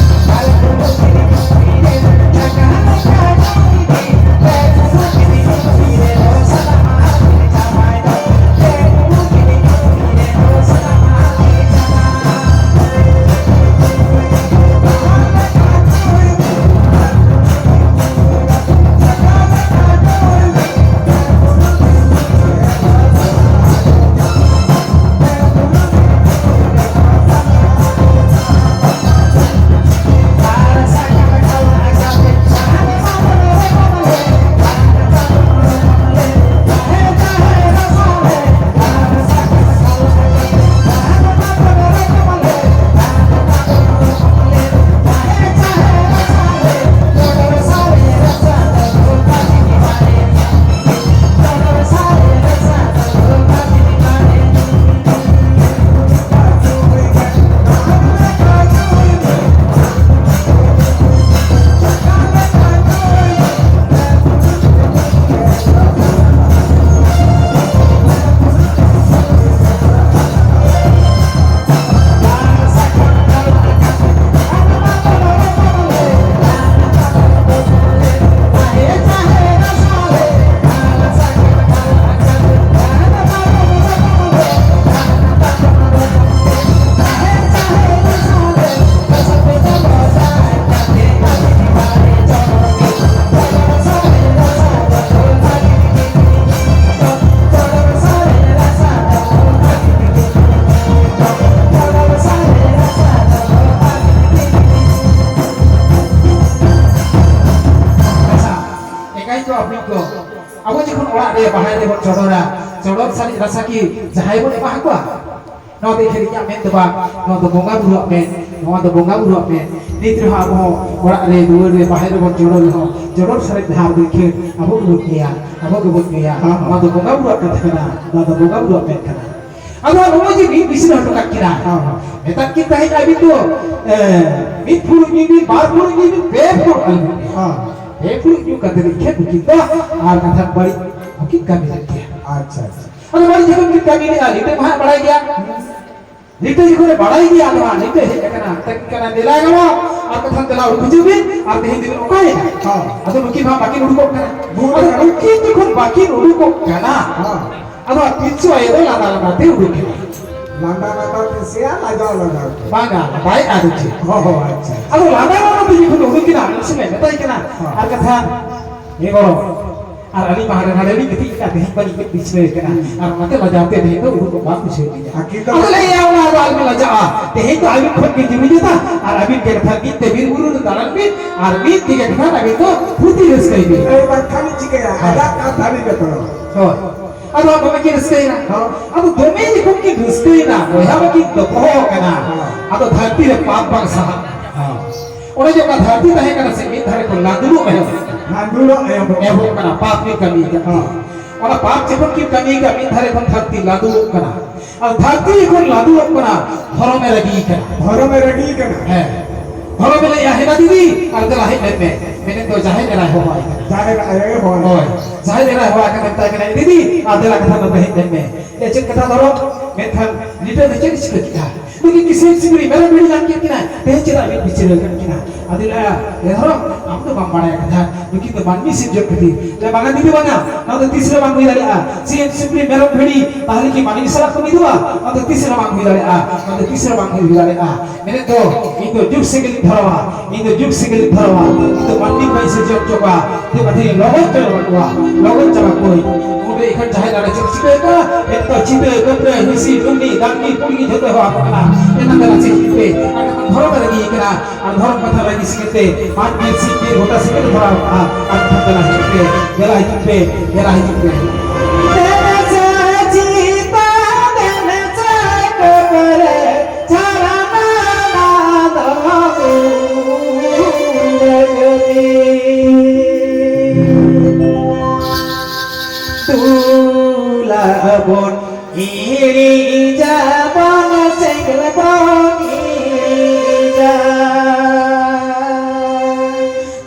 ᱵᱟᱨ ᱯᱷᱩᱲᱩᱜ ᱵᱤᱱ ᱧᱩᱭ ᱨᱮᱫᱚ ᱡᱟᱦᱟᱸ ᱞᱮᱠᱟ ᱧᱩᱭ ᱵᱤᱱ, ᱯᱮ ᱯᱷᱩᱲᱩᱜ ᱵᱤᱱ ᱧᱩᱭ ᱨᱮᱫᱚ ᱥᱟᱱᱟᱢᱟᱜ ᱜᱮ ᱪᱟᱵᱟᱭ ᱫᱚ, ᱯᱮ ᱯᱷᱩᱲᱩᱜ ᱵᱤᱱ ᱧᱩᱭ ᱨᱮᱫᱚ ᱥᱟᱱᱟᱢᱟᱜ ᱜᱮ ᱪᱟᱵᱟᱭ ᱫᱚ᱾" ᱟᱵᱚ ᱡᱚᱠᱷᱚᱱ ᱚᱲᱟᱜ ᱨᱮ ᱵᱟᱦᱟ ᱨᱮᱵᱚᱱ ᱪᱚᱰᱚᱨᱟ, ᱪᱚᱰᱚᱨ ᱥᱟᱨᱮᱡ ᱨᱟᱥᱟ ᱠᱤ ᱡᱟᱦᱟᱸᱭ ᱵᱚᱱ ᱮᱢᱟ ᱠᱚᱣᱟ? ᱱᱚᱣᱟ ᱫᱚ ᱮᱠᱷᱮᱱ ᱤᱧᱟᱹᱜ ᱢᱮᱱ ᱫᱚ ᱵᱟᱝ, ᱱᱚᱣᱟ ᱫᱚ ᱵᱚᱸᱜᱟ ᱵᱩᱨᱩᱣᱟᱜ ᱢᱮᱱ, ᱱᱚᱣᱟ ᱫᱚ ᱵᱚᱸᱜᱟ ᱵᱩᱨᱩᱣᱟᱜ ᱢᱮᱱ᱾ ᱱᱤᱛ ᱨᱮᱦᱚᱸ ᱟᱵᱚ ᱦᱚᱸ ᱚᱲᱟᱜ ᱨᱮ, ᱫᱩᱣᱟᱹᱨ ᱨᱮ, ᱵᱟᱦᱟ ᱨᱮᱵᱚᱱ ᱪᱚᱰᱚᱨ ᱨᱮᱦᱚᱸ, ᱪᱚᱰᱚᱨ ᱥᱟᱨᱮᱡ ᱫᱷᱟᱨ ᱫᱚ ᱮᱠᱷᱮᱱ ᱟᱵᱚ ᱜᱮᱵᱚᱱ ᱧᱩᱭᱟ, ᱟᱵᱚ ᱜᱮᱵᱚᱱ ᱧᱩᱭᱟ᱾ ᱦᱮᱸ, ᱦᱮᱸ᱾ ᱱᱚᱣᱟ ᱫᱚ ᱵᱚᱸᱜᱟ ᱵᱩᱨᱩᱣᱟᱜ ᱠᱟᱛᱷᱟ ᱠᱟᱱᱟ, ᱱᱚᱣᱟ ᱫᱚ ᱵᱚᱸᱜᱟ ᱵᱩᱨᱩᱣᱟᱜ ᱢᱮᱱ ᱠᱟᱱᱟ᱾ ᱟᱫᱚ ᱱᱚᱜᱼᱚᱭ ᱡᱮ ᱢᱤᱫ ᱵᱤᱥᱤ ᱦᱚᱴᱚ ᱠᱟᱜ ᱠᱤᱱᱟ, ᱦᱮᱸ, ᱦᱮᱸ᱾ ᱢᱮᱛᱟᱜ ᱠᱤᱱ ᱛᱟᱦᱮᱸᱫ ᱟᱹᱵᱤᱱ ᱫᱚ, ᱮ, ᱢᱤᱫ ᱯᱷᱩᱲᱩᱜ ᱧᱩᱭ ᱵᱤᱱ, ᱵᱟᱨ ᱯᱷᱩᱲᱩᱜ ᱧᱩᱭ ᱵᱤᱱ, ᱯᱮ ᱯᱷᱩᱲᱩᱜ ᱟᱞᱚ ᱵᱤᱱ ᱧᱩᱭᱟ᱾ ᱦᱮᱸ᱾ ᱯᱮ ᱯᱷᱩᱲᱩᱜ ᱧᱩ ᱠᱟᱛᱮ ᱮᱠᱷᱮᱱ ᱱᱩᱠᱤᱱ ᱫᱚ ᱟᱨ ᱠᱟᱛᱷᱟ ᱵᱟᱹᱲᱤᱡ ᱦᱚᱸᱠᱤᱱ ᱠᱟᱹᱢᱤ ᱞᱮᱫ ᱜᱮᱭᱟ᱾ ᱟᱪᱪᱷᱟ, ᱟᱪᱪᱷᱟ᱾ ᱟᱫᱚ ᱵᱟᱹᱲᱤᱡ ᱡᱚᱠᱷᱚᱱ ᱠᱤᱱ ᱠᱟᱹᱢᱤ ᱞᱮᱫᱼᱟ, ᱞᱤᱴᱟᱹ ᱢᱟ ᱦᱟᱸᱜ ᱵᱟᱲᱟᱭ ᱜᱮᱭᱟ᱾ ᱞᱤᱴᱟᱹ ᱡᱚᱠᱷᱚᱱᱮ ᱵᱟᱲᱟᱭ ᱜᱮᱭᱟ, ᱟᱫᱚ ᱦᱟᱸᱜ ᱞᱤᱴᱟᱹ ᱦᱮᱡ ᱟᱠᱟᱱᱟ, ᱢᱮᱛᱟᱭ ᱠᱟᱱᱟ, "ᱫᱮᱞᱟ ᱜᱟᱱᱚᱜ, ᱟᱨ ᱠᱟᱛᱷᱟ ᱫᱮᱞᱟ ᱩᱰᱩᱠ ᱦᱤᱡᱩᱜ ᱵᱤᱱ, ᱟᱨ ᱛᱮᱦᱮᱧ ᱫᱚᱵᱤᱱ ᱚᱠᱟᱭᱮᱱᱟ?" ᱦᱚᱸ᱾ ᱟᱫᱚ ᱱᱩᱠᱤᱱ ᱦᱚᱸ ᱵᱟᱹᱠᱤᱱ ᱩᱰᱩᱠᱚᱜ ᱠᱟᱱᱟ᱾ ᱵᱩᱡᱽ ᱟᱫᱚ ᱠᱟᱱᱟ᱾ ᱱᱩᱠᱤᱱ ᱡᱚᱠᱷᱚᱱ ᱵᱟᱹᱠᱤᱱ ᱩᱰᱩᱠᱚᱜ ᱠᱟᱱᱟ, ᱦᱚᱸ᱾ ᱟᱫᱚ ᱯᱤᱞᱪᱩ ᱟᱭᱳ ᱫᱚ ᱞᱟᱸᱫᱟ ᱞᱟᱸᱫᱟ ᱛᱮ ᱩᱰᱩᱠ ᱮᱱᱟ᱾ ᱞᱟᱸᱫᱟ ᱞᱟᱸᱫᱟ ᱛᱮ ᱥᱮ ᱞᱟᱡᱟᱣ ᱞᱟᱡᱟᱣ ᱛᱮ? ᱵᱟᱝᱟ, ᱵᱟᱭ ᱟᱫ ᱪᱮᱫ᱾ ᱦᱚᱸ, ᱦᱚᱸ, ᱟᱪᱪᱷᱟ᱾ ᱟᱫᱚ ᱞᱟᱸᱫᱟ ᱞᱟᱸᱫᱟ ᱛᱮ ᱡᱚᱠᱷᱚᱱ ᱩᱰᱩᱠ ᱮᱱᱟ, ᱩᱱ ᱥᱚᱢᱚᱭ ᱢᱮᱛᱟᱭ ᱠᱟᱱᱟ, ᱦᱚᱸ᱾ ᱟᱨ ᱠᱟᱛᱷᱟ, ᱮ ᱜᱚᱲᱚ, ᱟᱨ ᱟᱹᱞᱤᱧ ᱢᱟ ᱦᱟᱸᱰᱮ ᱱᱟᱰᱮ ᱞᱤᱧ ᱜᱤᱛᱤᱡ ᱟᱠᱟᱫ, ᱛᱮᱦᱮᱧ ᱵᱟᱹᱞᱤᱧ ᱜᱚᱡ ᱵᱤᱪᱷᱱᱟᱹ ᱟᱠᱟᱱᱟ᱾ ᱦᱩᱸ᱾ ᱟᱨ ᱚᱱᱟᱛᱮ ᱞᱟᱡᱟᱣ ᱛᱮ ᱛᱮᱦᱮᱧ ᱫᱚ ᱩᱰᱩᱠᱚᱜ ᱵᱟᱝ ᱵᱩᱡᱷᱟᱹᱣ ᱞᱤᱧᱟ᱾ ᱟᱹᱠᱤᱞ ᱫᱚ ᱟᱫᱚ ᱞᱟᱹᱭᱟ, "ᱚᱱᱟ ᱫᱚ ᱟᱞᱚᱵᱤᱱ ᱞᱟᱡᱟᱜᱼᱟ, ᱛᱮᱦᱮᱧ ᱫᱚ ᱟᱹᱵᱤᱱ ᱠᱷᱚᱱ ᱜᱮ ᱡᱩᱢᱤ ᱡᱚᱛᱟ, ᱟᱨ ᱟᱹᱵᱤᱱ ᱜᱮ ᱠᱷᱟᱱ ᱢᱤᱫ ᱛᱮ ᱵᱤᱨ ᱵᱩᱨᱩ ᱨᱮ ᱫᱟᱬᱟᱱ ᱵᱤᱱ, ᱟᱨ ᱢᱤᱫ ᱛᱮᱜᱮ ᱠᱷᱟᱱ ᱟᱹᱵᱤᱱ ᱫᱚ ᱯᱷᱩᱨᱛᱤ ᱨᱟᱹᱥᱠᱟᱹᱭ ᱵᱤᱱ᱾" ᱮᱭ ᱵᱟᱝᱠᱷᱟᱱ ᱪᱤᱠᱟᱹᱭᱟ? ᱦᱳᱭ᱾ ᱟᱡᱟᱜ ᱠᱟᱛᱷᱟ ᱟᱹᱰᱤ ᱡᱚᱛᱚᱱ᱾ ᱦᱳᱭ᱾ ᱟᱫᱚ ᱫᱚᱢᱮ ᱠᱤᱱ ᱨᱟᱹᱥᱠᱟᱹᱭᱮᱱᱟ᱾ ᱦᱚᱸ᱾ ᱟᱫᱚ ᱫᱚᱢᱮ ᱡᱚᱠᱷᱚᱱ ᱠᱤᱱ ᱨᱟᱹᱥᱠᱟᱹᱭᱮᱱᱟ, ᱵᱚᱭᱦᱟ ᱢᱟ ᱠᱤᱱ ᱫᱚᱯᱚᱦᱚᱜ ᱠᱟᱱᱟ᱾ ᱦᱚᱸ᱾ ᱟᱫᱚ ᱫᱷᱟᱹᱨᱛᱤ ᱨᱮ ᱯᱟᱯ ᱵᱟᱝ ᱥᱟᱦᱟᱜ ᱠᱟᱱᱟ᱾ ᱦᱚᱸ᱾ ᱚᱱᱮ ᱡᱮ ᱚᱱᱟ ᱫᱷᱟᱹᱨᱛᱤ ᱛᱟᱦᱮᱸ ᱠᱟᱱᱟ ᱥᱮ, ᱢᱤᱫ ᱫᱷᱟᱨᱮ ᱠᱷᱚᱱ ᱞᱟᱸᱫᱩᱲᱚᱜ ᱮᱦᱚᱵ ᱮᱱᱟ᱾ ᱞᱟᱸᱫᱩᱲᱚᱜ ᱮᱦᱚᱵ ᱮᱱᱟ᱾ ᱮᱦᱚᱵ ᱠᱟᱱᱟ, ᱯᱟᱯ ᱠᱤᱱ ᱠᱟᱹᱢᱤ ᱠᱟᱱᱟ᱾ ᱦᱚᱸ᱾ ᱚᱱᱟ ᱯᱟᱯ ᱡᱚᱠᱷᱚᱱ ᱠᱤᱱ ᱠᱟᱹᱢᱤ ᱠᱟᱱᱟ, ᱢᱤᱫ ᱫᱷᱟᱨᱮ ᱠᱷᱚᱱ ᱫᱷᱟᱹᱨᱛᱤ ᱞᱟᱸᱫᱩᱲᱚᱜ ᱠᱟᱱᱟ᱾ ᱟᱨ ᱫᱷᱟᱹᱨᱛᱤ ᱡᱚᱠᱷᱚᱱ ᱞᱟᱸᱫᱩᱲᱚᱜ ᱠᱟᱱᱟ, ᱫᱷᱚᱨᱚᱢᱮ ᱨᱟᱹᱜᱤ ᱠᱟᱱᱟ᱾ ᱫᱷᱚᱨᱚᱢᱮ ᱨᱟᱹᱜᱤ ᱠᱟᱱᱟ᱾ ᱦᱮᱸ᱾ ᱫᱷᱚᱨᱚᱢᱮ ᱞᱟᱹᱭᱮᱜᱼᱟ, "ᱦᱮᱱᱟ ᱫᱤᱫᱤ, ᱟᱨ ᱫᱮᱞᱟ ᱦᱮᱡ ᱞᱮᱱ ᱢᱮ᱾" ᱢᱮᱱᱮᱫ ᱫᱚ ᱡᱟᱦᱮᱨ ᱮᱨᱟᱭ ᱦᱚᱦᱚᱣᱟᱭ ᱠᱟᱱᱟ᱾ ᱡᱟᱦᱮᱨ ᱮᱨᱟᱭ ᱦᱚᱦᱚᱣᱟᱭ ᱦᱳᱭ᱾ ᱠᱟᱱᱟ᱾ ᱡᱟᱦᱮᱨ ᱮᱨᱟᱭ ᱦᱚᱦᱚᱣᱟᱭ ᱠᱟᱱᱟ, ᱢᱮᱛᱟᱭ ᱠᱟᱱᱟ, "ᱫᱤᱫᱤ, ᱟᱨ ᱫᱮᱞᱟ ᱠᱟᱛᱷᱟ ᱱᱚᱰᱮ ᱦᱮᱡ ᱞᱮᱱ ᱢᱮ᱾" ᱮ, ᱪᱮᱫ ᱠᱟᱛᱷᱟ ᱫᱷᱚᱨᱚᱢ? ᱢᱮᱱᱠᱷᱟᱱ ᱞᱤᱴᱟᱹ ᱫᱚ ᱪᱮᱫ ᱮ ᱪᱤᱠᱟᱹ ᱠᱮᱫᱟ? ᱱᱩᱠᱤᱱ ᱠᱤᱥᱟᱹᱬ ᱥᱤᱠᱲᱤ ᱢᱮᱨᱚᱢ ᱵᱷᱤᱲᱤ ᱧᱟᱢ ᱠᱮᱫ ᱠᱤᱱᱟ, ᱛᱮᱦᱮᱧ ᱪᱮᱫᱟᱜ ᱵᱤᱱ ᱵᱤᱪᱟᱹᱨ ᱟᱠᱟᱫ ᱠᱤᱱᱟ? ᱟᱫᱚ ᱞᱟᱹᱭᱟ, ᱮ ᱫᱷᱚᱨᱚᱢ, ᱟᱢ ᱫᱚ ᱵᱟᱢ ᱵᱟᱲᱟᱭ ᱠᱟᱛᱷᱟ, ᱱᱩᱠᱤᱱ ᱫᱚ ᱢᱟᱹᱱᱢᱤ ᱥᱤᱨᱡᱚᱱ ᱠᱷᱟᱹᱛᱤᱨ᱾ ᱞᱟᱹᱭᱟ, ᱵᱟᱝᱟ ᱫᱤᱫᱤ, ᱵᱟᱝᱟ, ᱱᱚᱣᱟ ᱫᱚ ᱛᱤᱥ ᱨᱮ ᱵᱟᱝ ᱦᱩᱭ ᱫᱟᱲᱮᱭᱟᱜᱼᱟ᱾ ᱥᱤᱢ, ᱥᱤᱠᱲᱤ, ᱢᱮᱨᱚᱢ, ᱵᱷᱤᱲᱤ ᱛᱟᱦᱞᱮ ᱠᱤ ᱢᱟᱹᱱᱢᱤ ᱥᱟᱞᱟᱜ ᱠᱚ ᱢᱤᱫᱚᱜᱼᱟ? ᱱᱚᱣᱟ ᱫᱚ ᱛᱤᱥ ᱨᱮ ᱵᱟᱝ ᱦᱩᱭ ᱫᱟᱲᱮᱭᱟᱜᱼᱟ, ᱱᱚᱣᱟ ᱫᱚ ᱛᱤᱥ ᱨᱮ ᱵᱟᱝ ᱦᱩᱭ ᱫᱟᱲᱮᱭᱟᱜᱼᱟ᱾ ᱢᱮᱱᱮᱫ ᱫᱚ, ᱤᱧ ᱫᱚ ᱡᱩᱜᱽ ᱥᱮᱸᱜᱮᱞᱤᱧ ᱫᱷᱚᱨᱟᱣᱟ, ᱤᱧ ᱫᱚ ᱡᱩᱜᱽ ᱥᱮᱸᱜᱮᱞᱤᱧ ᱫᱷᱚᱨᱟᱣᱟ, ᱤᱧ ᱫᱚ ᱢᱟᱹᱱᱢᱤ ᱵᱟᱹᱧ ᱥᱤᱨᱡᱚᱱ ᱦᱚᱪᱚ ᱠᱚᱣᱟ, ᱤᱧ ᱫᱚ ᱠᱟᱹᱴᱤᱡ ᱞᱚᱜᱚᱱ ᱪᱟᱵᱟ ᱠᱚᱣᱟ, ᱞᱚᱜᱚᱱ ᱪᱟᱵᱟ ᱠᱚᱣᱟᱧ᱾ ᱩᱱᱨᱮ ᱮᱱᱠᱷᱟᱱ ᱡᱟᱦᱮᱨ ᱜᱟᱲ ᱨᱮ ᱪᱮᱫ ᱪᱤᱠᱟᱹᱭᱮᱫᱟ? ᱢᱮᱱᱮᱫ ᱫᱚ ᱪᱤᱛᱟᱹ, ᱠᱟᱹᱯᱨᱟᱹ, ᱦᱤᱸᱥᱤ, ᱰᱩᱢᱱᱤ, ᱫᱟᱜᱱᱤ, ᱯᱩᱲᱜᱤ ᱡᱷᱚᱛᱚ ᱦᱚᱦᱚ ᱟᱠᱚ ᱠᱟᱱᱟ᱾ ᱮᱱᱠᱷᱟᱱ ᱫᱮᱞᱟ ᱪᱮᱫ ᱦᱤᱡᱩᱜ ᱯᱮ, ᱟᱨ ᱮᱱᱠᱷᱟᱱ ᱫᱷᱚᱨᱚᱢ ᱮ ᱨᱟᱹᱜᱤ ᱠᱟᱱᱟ, ᱟᱨ ᱫᱷᱚᱨᱚᱢ ᱠᱟᱛᱷᱟ ᱨᱟᱹᱜᱤ ᱥᱮᱸᱜᱮᱞ ᱛᱮ ᱢᱟᱱ ᱵᱤᱨ ᱥᱤᱧ ᱵᱤᱨ ᱜᱚᱴᱟ ᱥᱮᱸᱜᱮᱞ ᱮ ᱫᱷᱚᱨᱟᱣ ᱠᱟᱜᱼᱟ, ᱟᱨ ᱮᱱᱠᱷᱟᱱ ᱫᱮᱞᱟ ᱦᱤᱡᱩᱜ ᱯᱮ, ᱦᱤᱡᱩᱜ ᱯᱮ, ᱫᱮᱞᱟ ᱦᱤᱡᱩᱜ ᱯᱮ᱾ ᱫᱩᱞᱟᱵᱚᱱ ᱤᱲᱤᱡᱟᱵᱚᱱ ᱥᱮᱸᱜᱮᱞ ᱵᱚᱱ ᱤᱲᱤᱡᱟ᱾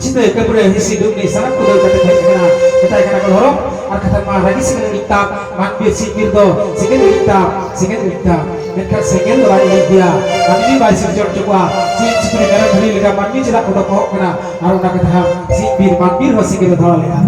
ᱪᱷᱤᱛᱟᱹ ᱠᱟᱹᱯᱲᱟᱹ ᱦᱤᱥᱤ ᱰᱩᱢᱱᱤ ᱥᱟᱱᱟᱢ ᱠᱚ ᱫᱟᱹᱲ ᱠᱟᱛᱮ ᱦᱮᱡ ᱟᱠᱟᱱᱟ᱾ ᱢᱮᱛᱟᱭ ᱠᱟᱱᱟ ᱠᱚ ᱫᱷᱚᱨᱚᱢ ᱟᱨ ᱠᱟᱛᱷᱟ ᱢᱟ ᱨᱟᱹᱜᱤ ᱥᱮᱸᱜᱮᱞ ᱤᱲᱤᱡ ᱛᱟᱢ, ᱢᱟᱱᱢᱤ ᱥᱤᱧ ᱵᱤᱨ ᱫᱚ ᱥᱮᱸᱜᱮᱞ ᱤᱲᱤᱡ ᱛᱟᱢ, ᱥᱮᱸᱜᱮᱞ ᱤᱲᱤᱡ ᱛᱟᱢ᱾ ᱢᱮᱱᱠᱷᱟᱱ ᱥᱮᱸᱜᱮᱞ ᱫᱚ ᱵᱟᱭ ᱤᱲᱤᱡ ᱜᱮᱭᱟ, ᱢᱟᱹᱱᱢᱤ ᱵᱟᱭ ᱥᱤᱨᱡᱚᱱ ᱦᱚᱪᱚ ᱠᱚᱣᱟ᱾ ᱥᱤᱢ ᱥᱩᱠᱨᱤ ᱢᱮᱨᱚᱢ ᱵᱷᱤᱲᱤ ᱞᱮᱠᱟ ᱢᱟᱹᱱᱢᱤ ᱪᱮᱫᱟᱜ ᱠᱚ ᱫᱚᱯᱚᱦᱚᱜ ᱠᱟᱱᱟ? ᱟᱨ ᱚᱱᱟ ᱠᱟᱛᱷᱟ ᱥᱤᱧ ᱵᱤᱨ ᱢᱟᱱ ᱵᱤᱨ ᱦᱚᱸ ᱥᱤᱸᱜᱤ ᱫᱷᱟᱣ ᱞᱮᱱᱟ᱾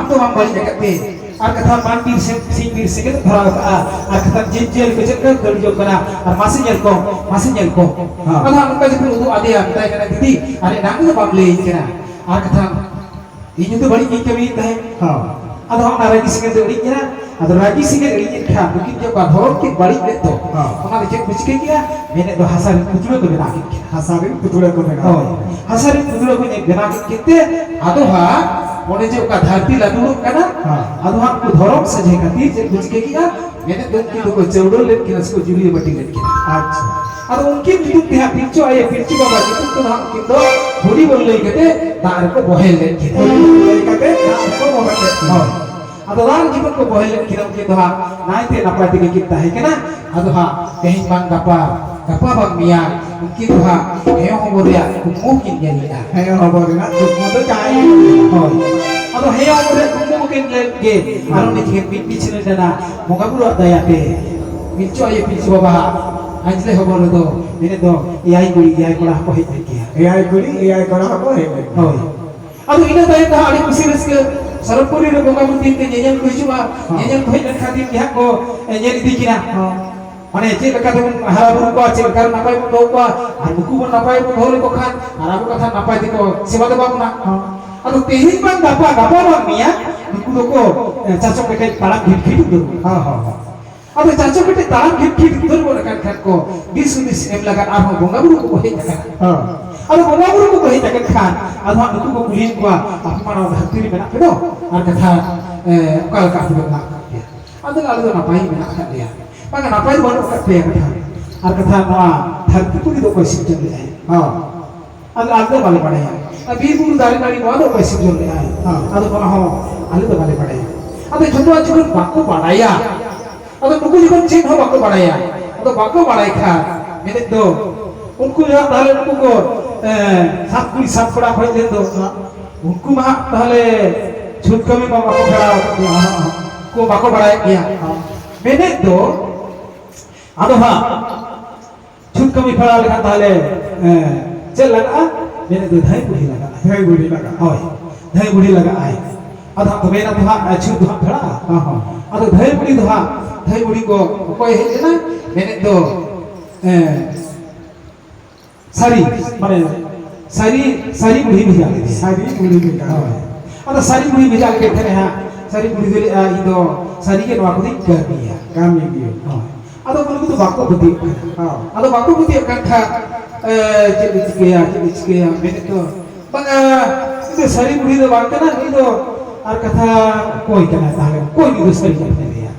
ᱫᱚ ᱵᱟᱢ ᱵᱟᱹᱲᱤᱡ ᱟᱠᱟᱫ ᱛᱮ᱾ ᱟᱨ ᱠᱟᱛᱷᱟ ᱵᱟᱝ ᱵᱤᱨ ᱥᱮ-, ᱥᱤᱧ ᱵᱤᱨ ᱥᱮᱸᱜᱮᱞ ᱫᱷᱚᱨᱟᱣ ᱠᱟᱜᱼᱟ᱾ ᱟᱨ ᱠᱟᱛᱷᱟ ᱡᱤᱵᱽ ᱡᱤᱭᱟᱹᱞᱤ ᱠᱚ ᱪᱮᱫ ᱞᱮᱠᱟ ᱫᱟᱹᱲ ᱡᱚᱝ ᱠᱟᱱᱟ᱾ ᱟᱨ ᱢᱟᱥᱮ ᱧᱮᱞ ᱠᱚᱢ, ᱢᱟᱥᱮ ᱧᱮᱞ ᱠᱚᱢ᱾ ᱦᱮᱸ᱾ ᱟᱫᱚ ᱦᱟᱸᱜ ᱱᱚᱝᱠᱟ ᱡᱚᱠᱷᱚᱱ ᱩᱫᱩᱜ ᱟᱫᱮᱭᱟ, ᱢᱮᱛᱟᱭ ᱠᱟᱱᱟ, "ᱫᱤᱫᱤ, ᱟᱨ ᱮᱱᱟᱝ ᱫᱚ ᱵᱟᱢ ᱞᱟᱹᱭᱟᱹᱧ ᱠᱟᱱᱟ?" ᱟᱨ ᱠᱟᱛᱷᱟ, "ᱤᱧ ᱦᱚᱸᱛᱚ ᱵᱟᱹᱲᱤᱡ ᱜᱤᱧ ᱠᱟᱹᱢᱤᱭᱮᱫ ᱛᱟᱦᱮᱸᱫ᱾" ᱦᱮᱸ᱾ ᱟᱫᱚ ᱦᱟᱸᱜ ᱚᱱᱟ ᱨᱟᱹᱜᱤ ᱥᱮᱸᱜᱮᱞ ᱫᱚ ᱤᱲᱤᱡ ᱮᱱᱟ᱾ ᱟᱫᱚ ᱨᱟᱹᱜᱤ ᱥᱮᱸᱜᱮᱞ ᱤᱲᱤᱡ ᱮᱱ ᱠᱷᱟᱱ ᱱᱩᱠᱤᱱ ᱡᱚᱠᱷᱚᱱ ᱫᱷᱚᱨᱚᱢ ᱠᱤᱱ ᱵᱟᱹᱲᱤᱡ ᱞᱮᱫ ᱫᱚ, ᱦᱮᱸ᱾ ᱚᱱᱟ ᱫᱚ ᱪᱮᱫ ᱠᱚ ᱪᱤᱠᱟᱹ ᱠᱮᱜᱼᱟ? ᱢᱮᱱᱮᱫ ᱫᱚ ᱦᱟᱥᱟ ᱨᱮᱱ ᱯᱩᱛᱲᱟᱹ ᱠᱚ ᱵᱮᱱᱟᱣ ᱠᱮᱫ ᱠᱤᱱᱟ᱾ ᱦᱟᱥᱟ ᱨᱮᱱ ᱯᱩᱛᱲᱟᱹ ᱠᱚ ᱵᱮᱱᱟᱣ᱾ ᱦᱳᱭ, ᱦᱟᱥᱟ ᱨᱮᱱ ᱯᱩᱛᱲᱟᱹ ᱠᱚ ᱵᱮᱱᱟᱣ ᱠᱮᱫ ᱠᱤᱱ ᱛᱮ, ᱟᱫᱚ ᱦᱟᱸᱜ ᱚᱱᱮ ᱡᱮ ᱚᱠᱟ ᱫᱷᱟᱹᱨᱛᱤ ᱞᱟᱹᱫᱩᱲᱚᱜ ᱠᱟᱱᱟ, ᱦᱮᱸ᱾ ᱟᱫᱚ ᱦᱟᱸᱜ ᱩᱱᱠᱩ ᱫᱷᱚᱨᱚᱢ ᱥᱟᱹᱡᱷᱮ ᱠᱷᱟᱹᱛᱤᱨ ᱪᱮᱫ ᱠᱚ ᱪᱤᱠᱟᱹ ᱠᱮᱜᱼᱟ? ᱢᱮᱱᱮᱫ ᱫᱚ ᱩᱱᱠᱤᱱ ᱫᱚᱠᱚ ᱪᱟᱹᱣᱰᱟᱹᱞ ᱞᱮᱫ ᱠᱤᱱᱟ ᱥᱮᱠᱚ ᱡᱩᱨᱤᱭᱟᱹ ᱵᱟᱹᱴᱤ ᱞᱮᱫ ᱠᱤᱱᱟ᱾ ᱟᱪᱪᱷᱟ᱾ ᱟᱫᱚ ᱩᱱᱠᱤᱱ ᱧᱩᱛᱩᱢ ᱛᱮ ᱦᱟᱸᱜ ᱯᱤᱞᱪᱩ ᱟᱭᱳ ᱯᱤᱞᱪᱩ ᱵᱟᱵᱟ ᱧᱩᱛᱩᱢ ᱛᱮ ᱦᱟᱸᱜ ᱩᱱᱠᱤᱱ ᱫᱚ ᱦᱩᱰᱤ ᱵᱚᱱ ᱞᱟᱹᱭ ᱠᱟᱛᱮ ᱫᱟᱜ ᱨᱮᱠᱚ ᱵᱚᱦᱮᱞ ᱞᱮᱫ ᱠᱤᱱᱟ᱾ ᱦᱩᱰᱤ ᱵᱚᱱ ᱞᱟᱹᱭ ᱠᱟᱛᱮ ᱫᱟᱜ ᱨᱮᱠᱚ ᱵᱚᱦᱮᱞ ᱞᱮᱫ ᱠᱤᱱᱟ᱾ ᱦᱳᱭ᱾ ᱟᱫᱚ ᱨᱟᱱ ᱡᱤᱵᱚᱱ ᱠᱚ ᱵᱚᱦᱮᱞ ᱞᱮᱫ ᱠᱤᱱᱟ, ᱩᱱᱠᱤᱱ ᱫᱚ ᱦᱟᱸᱜ ᱱᱟᱭᱛᱮ ᱱᱟᱯᱟᱭ ᱛᱮᱜᱮ ᱠᱤᱱ ᱛᱟᱦᱮᱸ ᱠᱟᱱᱟ᱾ ᱟᱫᱚ ᱦᱟᱸᱜ ᱛᱮᱦᱮᱧ ᱵᱟᱝ ᱜᱟᱯᱟ, ᱜᱟᱯᱟ ᱵᱟᱝ ᱢᱮᱭᱟᱝ, ᱩᱱᱠᱤᱱ ᱫᱚ ᱦᱟᱸᱜ ᱦᱮᱸ ᱦᱚᱵᱚᱨ ᱨᱮᱭᱟᱜ ᱠᱩᱠᱢᱩ ᱠᱤᱱ ᱧᱮᱞ ᱞᱮᱫᱼᱟ᱾ ᱦᱮᱸ ᱦᱚᱵᱚᱨ ᱨᱮᱱᱟᱜ ᱠᱩᱠᱢᱩ ᱫᱚ ᱡᱟᱦᱟᱸᱭ ᱜᱮ ᱧᱮᱞ ᱞᱮᱫᱼᱟ᱾ ᱦᱳᱭ᱾ ᱟᱫᱚ ᱦᱮᱸ ᱦᱚᱵᱚᱨ ᱨᱮᱭᱟᱜ ᱠᱩᱠᱢᱩ ᱠᱤᱱ ᱧᱮᱞ ᱜᱮ, ᱟᱨᱚ ᱱᱤᱡᱮ ᱢᱤᱫ ᱯᱤᱪᱷᱞᱟᱹ ᱞᱮᱱᱟ ᱵᱚᱸᱜᱟ ᱵᱩᱨᱩᱣᱟᱜ ᱫᱟᱭᱟ ᱛᱮ᱾ ᱯᱤᱞᱪᱩ ᱟᱭᱳ ᱯᱤᱞᱪᱩ ᱵᱟᱵᱟ ᱦᱟᱸᱜ ᱟᱸᱡᱽᱞᱮ ᱦᱚᱵᱚᱨ ᱨᱮᱫᱚ ᱢᱮᱱᱮᱫ ᱫᱚ ᱮᱭᱟᱭ ᱠᱩᱲᱤ ᱮᱭᱟᱭ ᱠᱚᱲᱟ ᱦᱚᱸᱠᱚ ᱦᱮᱡ ᱞᱮᱱ ᱜᱮᱭᱟ᱾ ᱮᱭᱟᱭ ᱠᱩᱲᱤ ᱮᱭᱟᱭ ᱠᱚᱲᱟ ᱦᱚᱸᱠᱚ ᱦᱮᱡ ᱞᱮᱱ ᱜᱮᱭᱟ᱾ ᱦᱳᱭ᱾ ᱟᱫᱚ ᱤᱱᱟᱹ ᱛᱟᱭᱚᱢ ᱫᱚ ᱦᱟᱸᱜ ᱟᱹᱰᱤ ᱠᱩᱥᱤ ᱨᱟᱹᱥᱠᱟᱹ ᱥᱚᱨᱚᱜᱽᱯᱩᱨᱤ ᱨᱮ ᱵᱚᱸᱜᱟ ᱵᱩᱨᱩ ᱫᱤᱱ ᱛᱮ ᱧᱮᱧᱮᱞ ᱠᱚ ᱦᱤᱡᱩᱜᱼᱟ᱾ ᱦᱚᱸ᱾ ᱧᱮᱧᱮᱞ ᱠᱚ ᱦᱮᱡ ᱞᱮᱱᱠᱷᱟᱱ ᱫᱤᱱ ᱜᱮ ᱦᱟᱸᱜ ᱠᱚ, ᱮ, ᱧᱮᱞ ᱤᱫᱤ ᱠᱤᱱᱟ᱾ ᱦᱚᱸ᱾ ᱢᱟᱱᱮ ᱪᱮᱫ ᱞᱮᱠᱟ ᱛᱮᱵᱚᱱ ᱦᱟᱨᱟ ᱵᱩᱨᱩ ᱠᱚᱣᱟ, ᱪᱮᱫ ᱞᱮᱠᱟ ᱨᱮ ᱱᱟᱯᱟᱭ ᱵᱚᱱ ᱫᱚᱦᱚ ᱠᱚᱣᱟ, ᱟᱨ ᱱᱩᱠᱩ ᱵᱚᱱ ᱱᱟᱯᱟᱭ ᱵᱚᱱ ᱫᱚᱦᱚ ᱞᱮᱠᱚ ᱠᱷᱟᱱ ᱟᱨ ᱟᱵᱚ ᱠᱟᱛᱷᱟ ᱱᱟᱯᱟᱭ ᱛᱮᱠᱚ ᱥᱮᱵᱟ ᱫᱮᱵᱟ ᱵᱚᱱᱟ᱾ ᱦᱚᱸ᱾ ᱟᱫᱚ ᱛᱮᱦᱮᱧ ᱵᱟᱝ ᱜᱟᱯᱟ, ᱜᱟᱯᱟ ᱵᱟᱝ ᱢᱮᱭᱟᱝ ᱱᱩᱠᱩ ᱫᱚᱠᱚ, ᱮ, ᱪᱟᱪᱚ ᱠᱮᱴᱮᱡ ᱛᱟᱲᱟᱢ ᱜᱷᱤᱴ ᱜᱷᱤᱴ ᱩᱛᱟᱹᱨᱚᱜᱼᱟ᱾ ᱦᱚᱸ, ᱦᱚᱸ, ᱦᱚᱸ᱾ ᱟᱫᱚ ᱪᱟᱪᱚ ᱠᱮᱴᱮᱡ ᱛᱟᱲᱟᱢ ᱜᱷᱤᱴ ᱜᱷᱤᱴ ᱩᱛᱟᱹᱨ ᱜᱚᱫ ᱟᱠᱟᱱ ᱠᱷᱟᱱ ᱠᱚ ᱫᱤᱥ ᱦᱩᱫᱤᱥ ᱮᱢ ᱞᱟᱜᱟᱫ ᱟᱨᱦᱚᱸ ᱵᱚᱸᱜᱟ ᱵᱩᱨᱩ ᱠᱚᱠᱚ ᱦᱮᱡ ᱟᱠᱟᱱᱟ᱾ ᱦᱚᱸ᱾ ᱟᱫᱚ ᱵᱚᱸᱜᱟ ᱵᱩᱨᱩ ᱠᱚᱠᱚ ᱦᱮᱡ ᱟᱠᱟᱱ ᱠᱷᱟᱱ ᱟᱫᱚ ᱦᱟᱸᱜ ᱱᱩᱠᱩ ᱠᱚ ᱠᱩᱞᱤᱭᱮᱫ ᱠᱚᱣᱟ, "ᱟᱯᱮ ᱢᱟ ᱱᱚᱣᱟ ᱫᱷᱟᱹᱨᱛᱤ ᱨᱮ ᱢᱮᱱᱟᱜ ᱯᱮ ᱫᱚ, ᱟᱨ ᱠᱟᱛᱷᱟ, ᱮ, ᱚᱠᱟ ᱞᱮᱠᱟ ᱟᱯᱮ ᱫᱚ ᱢᱮᱱᱟᱜ ᱟᱠᱟᱫ ᱯᱮᱭᱟ?" ᱟᱫᱚ ᱟᱞᱮ ᱫᱚ ᱱᱟᱯᱟᱭ ᱜᱮ ᱢᱮᱱᱟᱜ ᱟᱠᱟᱫ ᱞᱮᱭᱟ᱾ ᱵᱟᱝᱟ, ᱱᱟᱯᱟᱭ ᱫᱚ ᱵᱟᱹᱱᱩᱜ ᱟᱠᱟᱫ ᱯᱮᱭᱟ ᱠᱟᱛᱷᱟ᱾ ᱟᱨ ᱠᱟᱛᱷᱟ ᱱᱚᱣᱟ ᱫᱷᱟᱹᱨᱛᱤ ᱯᱩᱨᱤ ᱫᱚ ᱚᱠᱚᱭ ᱥᱤᱨᱡᱚᱱ ᱞᱮᱫᱟᱭ? ᱦᱚᱸ᱾ ᱟᱫᱚ ᱟᱞᱮ ᱫᱚ ᱵᱟᱞᱮ ᱵᱟᱲᱟᱭᱟ᱾ ᱟᱨ ᱵᱤᱨ ᱵᱩᱨᱩ ᱫᱟᱨᱮ ᱱᱟᱹᱲᱤ ᱱᱚᱣᱟ ᱫᱚ ᱚᱠᱚᱭ ᱥᱤᱨᱡᱚᱱ ᱞᱮᱫᱟᱭ? ᱦᱚᱸ᱾ ᱟᱫᱚ ᱱᱚᱣᱟ ᱦᱚᱸ ᱟᱞᱮ ᱫᱚ ᱵᱟᱞᱮ ᱵᱟᱲᱟᱭᱟ᱾ ᱟᱫᱚ ᱡᱷᱚᱛᱚᱣᱟᱜ ᱡᱚᱠᱷᱚᱱ ᱵᱟᱠᱚ ᱵᱟᱲᱟᱭᱟ, ᱟᱫᱚ ᱱᱩᱠᱩ ᱡᱚᱠᱷᱚᱱ ᱪᱮᱫ ᱦᱚᱸ ᱵᱟᱠᱚ ᱵᱟᱲᱟᱭᱟ, ᱟᱫᱚ ᱵᱟᱠᱚ ᱵᱟᱲᱟᱭ ᱠᱷᱟᱱ ᱢᱮᱱᱮᱫ ᱫᱚ ᱩᱱᱠᱩ ᱡᱟᱦᱟᱸ ᱛᱟᱦᱞᱮ ᱱᱩᱠᱩ ᱠᱚ, ᱮ, ᱥᱟᱛ ᱠᱩᱲᱤ ᱥᱟᱛ ᱠᱚᱲᱟ ᱠᱚ ᱦᱮᱡ ᱞᱮᱱ ᱫᱚ, ᱩᱱᱠᱩ ᱢᱟ ᱦᱟᱸᱜ ᱛᱟᱦᱞᱮ ᱪᱷᱩᱛ ᱠᱟᱹᱢᱤ ᱢᱟ ᱵᱟᱠᱚ ᱥᱮᱬᱟ ᱟᱠᱟᱫ ᱜᱮᱭᱟ, ᱠᱚ ᱵᱟᱠᱚ ᱵᱟᱲᱟᱭᱮᱫ ᱜᱮᱭᱟ᱾ ᱢᱮᱱᱮᱫ ᱫᱚ ᱟᱫᱚ ᱦᱟᱸᱜ ᱪᱷᱩᱛ ᱠᱟᱹᱢᱤ ᱯᱟᱲᱟᱣ ᱞᱮᱠᱷᱟᱱ ᱛᱟᱦᱞᱮ, ᱮ, ᱪᱮᱫ ᱞᱟᱜᱟᱜᱼᱟ? ᱢᱮᱱᱮᱫ ᱫᱚ ᱫᱷᱟᱹᱭ ᱵᱩᱰᱷᱤ ᱞᱟᱜᱟᱜᱼᱟ᱾ ᱫᱷᱟᱹᱭ ᱵᱩᱰᱷᱤ ᱞᱟᱜᱟᱜᱼᱟ᱾ ᱦᱳᱭ, ᱫᱷᱟᱹᱭ ᱵᱩᱰᱷᱤ ᱞᱟᱜᱟᱜᱼᱟᱭ᱾ ᱟᱫᱚ ᱦᱟᱸᱜ ᱛᱚᱵᱮᱭᱮᱱᱟ ᱫᱚ ᱦᱟᱸᱜ ᱪᱷᱩᱛ ᱫᱚ ᱦᱟᱸᱜ ᱯᱷᱮᱲᱟᱜᱼᱟ᱾ ᱦᱚᱸ, ᱦᱚᱸ᱾ ᱟᱫᱚ ᱫᱷᱟᱹᱭ ᱵᱩᱲᱦᱤ ᱫᱚ ᱦᱟᱸᱜ, ᱫᱷᱟᱹᱭ ᱵᱩᱲᱦᱤ ᱠᱚ ᱚᱠᱚᱭ ᱦᱮᱡ ᱞᱮᱱᱟ? ᱢᱮᱱᱮᱫ ᱫᱚ, ᱮᱸ, ᱥᱟᱹᱨᱤ, ᱢᱟᱱᱮ, ᱥᱟᱹᱨᱤ, ᱥᱟᱹᱨᱤ ᱵᱩᱲᱦᱤ ᱵᱷᱮᱡᱟ ᱞᱮᱫᱮᱭᱟ᱾ ᱥᱟᱹᱨᱤ ᱵᱩᱲᱦᱤ ᱵᱷᱮᱡᱟ᱾ ᱦᱳᱭ᱾ ᱟᱫᱚ ᱥᱟᱹᱨᱤ ᱵᱩᱲᱦᱤ ᱵᱷᱮᱡᱟ ᱞᱮᱫᱮ ᱛᱟᱦᱮᱸᱫ ᱦᱟᱸᱜ, ᱥᱟᱹᱨᱤ ᱵᱩᱲᱦᱤ ᱫᱚ ᱞᱟᱹᱭᱮᱫᱼᱟ, "ᱤᱧ ᱫᱚ ᱥᱟᱹᱨᱤ ᱜᱮ ᱱᱚᱣᱟ ᱠᱚᱫᱚᱧ ᱠᱟᱹᱢᱤᱭᱟ, ᱠᱟᱹᱢᱤ ᱜᱮ᱾" ᱦᱳᱭ᱾ ᱟᱫᱚ ᱩᱱᱠᱩ ᱫᱚ ᱵᱟᱠᱚ ᱯᱟᱹᱛᱭᱟᱹᱜ ᱠᱟᱱᱟ᱾ ᱦᱳᱭ᱾ ᱟᱫᱚ ᱵᱟᱠᱚ ᱯᱟᱹᱛᱭᱟᱹᱜ ᱠᱟᱱ ᱠᱷᱟᱱ, ᱮ, ᱪᱮᱫ ᱞᱮ ᱪᱤᱠᱟᱹᱭᱟ, ᱪᱮᱫ ᱞᱮ ᱪᱤᱠᱟᱹᱭᱟ? ᱢᱮᱱᱮᱫ ᱫᱚ, "ᱵᱟᱝᱟ, ᱱᱩᱭ ᱫᱚ ᱥᱟᱹᱨᱤ ᱵᱩᱲᱦᱤ ᱫᱚ ᱵᱟᱝ ᱠᱟᱱᱟ, ᱱᱩᱭ ᱫᱚ ᱟᱨ ᱠᱟᱛᱷᱟ ᱚᱠᱚᱭ ᱠᱟᱱᱟᱭ ᱛᱟᱦᱞᱮ? ᱚᱠᱚᱭ ᱱᱩᱭ ᱫᱚ ᱥᱟᱹᱨᱤ ᱠᱟᱛᱷᱟᱭ ᱞᱟᱹᱭᱟ?"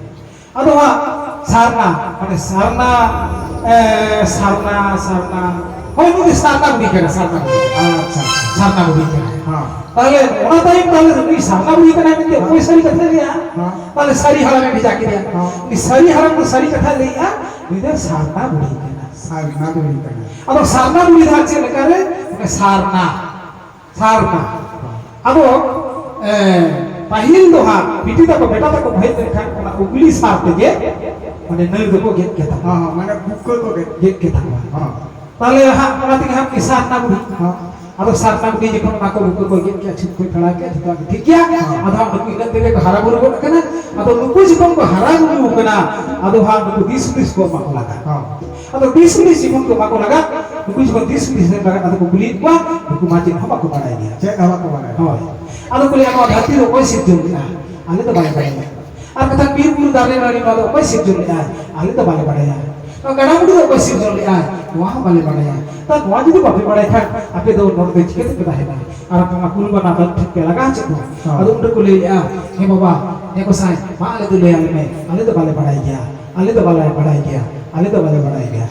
ᱟᱫᱚ ᱦᱟᱸᱜ ᱥᱟᱨᱱᱟ, ᱢᱟᱱᱮ ᱥᱟᱨᱱᱟ, ᱮ, ᱥᱟᱨᱱᱟ, ᱥᱟᱨᱱᱟ᱾ ᱦᱳᱭ, ᱱᱩᱭ ᱫᱚ ᱥᱟᱨᱱᱟ ᱵᱩᱲᱦᱤ ᱠᱟᱱᱟ, ᱥᱟᱨᱱᱟ ᱵᱩᱲᱦᱤ᱾ ᱟᱪᱪᱷᱟ, ᱟᱪᱪᱷᱟ᱾ ᱥᱟᱨᱱᱟ ᱵᱩᱲᱦᱤ ᱠᱟᱱᱟ᱾ ᱦᱮᱸ᱾ ᱛᱟᱦᱞᱮ ᱚᱱᱟ ᱛᱟᱭᱚᱢ ᱛᱟᱦᱞᱮ ᱱᱩᱭ ᱥᱟᱨᱱᱟ ᱵᱩᱲᱦᱤ ᱠᱟᱱᱟᱭ ᱢᱮᱱᱛᱮ ᱚᱠᱚᱭ ᱥᱟᱹᱨᱤ ᱠᱟᱛᱷᱟᱭ ᱞᱟᱹᱭᱟ? ᱦᱮᱸ᱾ ᱛᱟᱦᱞᱮ ᱥᱟᱹᱨᱤ ᱦᱟᱲᱟᱢᱮ ᱵᱷᱮᱡᱟ ᱠᱮᱫᱮᱭᱟ᱾ ᱦᱮᱸ᱾ ᱩᱱᱤ ᱥᱟᱹᱨᱤ ᱦᱟᱲᱟᱢ ᱫᱚ ᱥᱟᱹᱨᱤ ᱠᱟᱛᱷᱟᱭ ᱞᱟᱹᱭᱮᱜᱼᱟ, ᱱᱩᱭ ᱫᱚ ᱥᱟᱨᱱᱟ ᱵᱩᱲᱦᱤ ᱠᱟᱱᱟ᱾ ᱥᱟᱨᱱᱟ ᱵᱩᱲᱦᱤ ᱠᱟᱱᱟ᱾ ᱟᱫᱚ ᱥᱟᱨᱱᱟ ᱵᱩᱲᱦᱤ ᱫᱚ ᱦᱟᱸᱜ ᱪᱮᱫ ᱞᱮᱠᱟᱨᱮ? ᱚᱱᱮ ᱥᱟᱨᱱᱟ᱾ ᱥᱟᱨᱱᱟ᱾ ᱟᱫᱚ, ᱮ, ᱯᱟᱹᱦᱤᱞ ᱫᱚ ᱦᱟᱸᱜ ᱵᱤᱴᱤ ᱛᱟᱠᱚ, ᱵᱮᱴᱟ ᱛᱟᱠᱚ ᱠᱚ ᱦᱮᱡ ᱞᱮᱱᱠᱷᱟᱱ ᱚᱱᱟ ᱩᱜᱽᱞᱤ ᱥᱟᱨ ᱛᱮᱜᱮ ᱚᱸᱰᱮ ᱱᱟᱹᱨ ᱫᱚᱠᱚ ᱜᱮᱫ ᱠᱮᱫᱟ᱾ ᱦᱚᱸ, ᱦᱚᱸ, ᱢᱟᱱᱮ ᱵᱩᱠᱟᱹ ᱠᱚ ᱜᱮᱫ᱾ ᱜᱮᱫ ᱠᱮᱫᱟ ᱠᱚ᱾ ᱦᱚᱸ᱾ ᱛᱟᱦᱞᱮ ᱦᱟᱸᱜ ᱚᱱᱟ ᱛᱮᱜᱮ ᱦᱟᱸᱜ ᱩᱱᱤ ᱥᱟᱨᱱᱟ ᱵᱩᱲᱦᱤ᱾ ᱦᱚᱸ᱾ ᱟᱫᱚ ᱥᱟᱨᱱᱟ ᱵᱩᱲᱦᱤ ᱡᱚᱠᱷᱚᱱ ᱚᱱᱟ ᱠᱚ ᱵᱩᱠᱟᱹ ᱠᱚ ᱜᱮᱫ ᱠᱮᱫᱟ, ᱪᱷᱩᱛ ᱠᱚ ᱯᱷᱮᱲᱟᱣ ᱠᱮᱫᱟ, ᱡᱚᱛᱚᱣᱟᱜ ᱜᱮ ᱴᱷᱤᱠ ᱜᱮᱭᱟ᱾ ᱦᱚᱸ᱾ ᱟᱫᱚ ᱦᱟᱸᱜ ᱱᱩᱠᱩ ᱤᱱᱟᱹᱜ ᱛᱮᱜᱮ ᱠᱚ ᱦᱟᱨᱟ ᱵᱩᱨᱩ ᱜᱚᱫ ᱟᱠᱟᱱᱟ᱾ ᱟᱫᱚ ᱱᱩᱠᱩ ᱡᱚᱠᱷᱚᱱ ᱠᱚ ᱦᱟᱨᱟ ᱵᱩᱨᱩ ᱟᱠᱟᱱᱟ, ᱟᱫᱚ ᱦᱟᱸᱜ ᱱᱩᱠᱩ ᱫᱤᱥ ᱦᱩᱫᱤᱥ ᱠᱚ ᱮᱢᱟ ᱠᱚ ᱞᱟᱜᱟᱜ᱾ ᱦᱚᱸ᱾ ᱟᱫᱚ ᱫᱤᱥ ᱦᱩᱫᱤᱥ ᱡᱚᱠᱷᱚᱱ ᱠᱚ ᱮᱢᱟ ᱠᱚ ᱞᱟᱜᱟᱜ, ᱱᱩᱠᱩ ᱡᱚᱠᱷᱚᱱ ᱫᱤᱥ ᱦᱩᱫᱤᱥ ᱮᱢ ᱞᱟᱜᱟᱜ, ᱟᱫᱚ ᱠᱚ ᱠᱩᱞᱤᱭᱮᱫ ᱠᱚᱣᱟ, ᱱᱩᱠᱩ ᱢᱟ ᱪᱮᱫ ᱦᱚᱸ ᱵᱟᱠᱚ ᱵᱟᱲᱟᱭ ᱜᱮᱭᱟ᱾ ᱪᱮᱫ ᱦᱚᱸ ᱵᱟᱠᱚ ᱵᱟᱲᱟᱭᱟ᱾ ᱦᱳᱭ᱾ ᱟᱫᱚ ᱠᱚ ᱞᱟᱹᱭᱟ, "ᱱᱚᱣᱟ ᱫᱷᱟᱹᱨᱛᱤ ᱫᱚ ᱚᱠᱚᱭ ᱥᱤᱨᱡᱚᱱ ᱞᱮᱫᱼᱟ?" ᱟᱞᱮ ᱫᱚ ᱵᱟᱞᱮ ᱵᱟᱲᱟᱭᱟ᱾ ᱟᱨ ᱢᱤᱫᱴᱟᱝ ᱵᱤᱨ ᱵᱩᱨᱩ ᱫᱟᱨᱮ ᱱᱟᱹᱲᱤ ᱱᱚᱣᱟ ᱫᱚ ᱚᱠᱚᱭ ᱥᱤᱨᱡᱚᱱ ᱞᱮᱫᱼᱟᱭ? ᱟᱞᱮ ᱫᱚ ᱵᱟᱞᱮ ᱵᱟᱲᱟᱭᱟ᱾ ᱱᱚᱣᱟ ᱜᱟᱰᱟ ᱢᱩᱰᱩ ᱫᱚ ᱚᱠᱚᱭ ᱥᱤᱨᱡᱚᱱ ᱞᱮᱫᱼᱟᱭ? ᱱᱚᱣᱟ ᱦᱚᱸ ᱵᱟᱞᱮ ᱵᱟᱲᱟᱭᱟ᱾ ᱛᱟ ᱱᱚᱣᱟ ᱡᱩᱫᱤ ᱵᱟᱯᱮ ᱵᱟᱲᱟᱭ ᱠᱷᱟᱱ ᱟᱯᱮ ᱫᱚ ᱱᱚᱰᱮ ᱫᱚ ᱪᱤᱠᱟᱹ ᱛᱮᱯᱮ ᱛᱟᱦᱮᱱᱟ? ᱟᱨ ᱟᱯᱮ ᱢᱟ ᱠᱩᱞ ᱵᱟᱱᱟ ᱫᱚ ᱴᱷᱤᱠ ᱯᱮ ᱞᱟᱜᱟ ᱦᱚᱪᱚ ᱠᱚᱣᱟ᱾ ᱦᱚᱸ᱾ ᱟᱫᱚ ᱩᱱ ᱨᱮᱠᱚ ᱞᱟᱹᱭ ᱞᱮᱫᱼᱟ, "ᱦᱮᱸ ᱵᱟᱵᱟ, ᱦᱮᱸ ᱜᱚᱸᱥᱟᱭ, ᱢᱟ ᱟᱞᱮ ᱫᱚ ᱞᱟᱹᱭ ᱟᱞᱮ ᱢᱮ, ᱟᱞᱮ ᱫᱚ ᱵᱟᱞᱮ ᱵᱟᱲᱟᱭ ᱜᱮᱭᱟ, ᱟᱞᱮ ᱫᱚ ᱵᱟᱞᱮ ᱵᱟᱲᱟᱭ ᱜᱮᱭᱟ, ᱟᱞᱮ ᱫᱚ ᱵᱟᱞᱮ ᱵᱟᱲᱟᱭ ᱜᱮᱭᱟ᱾"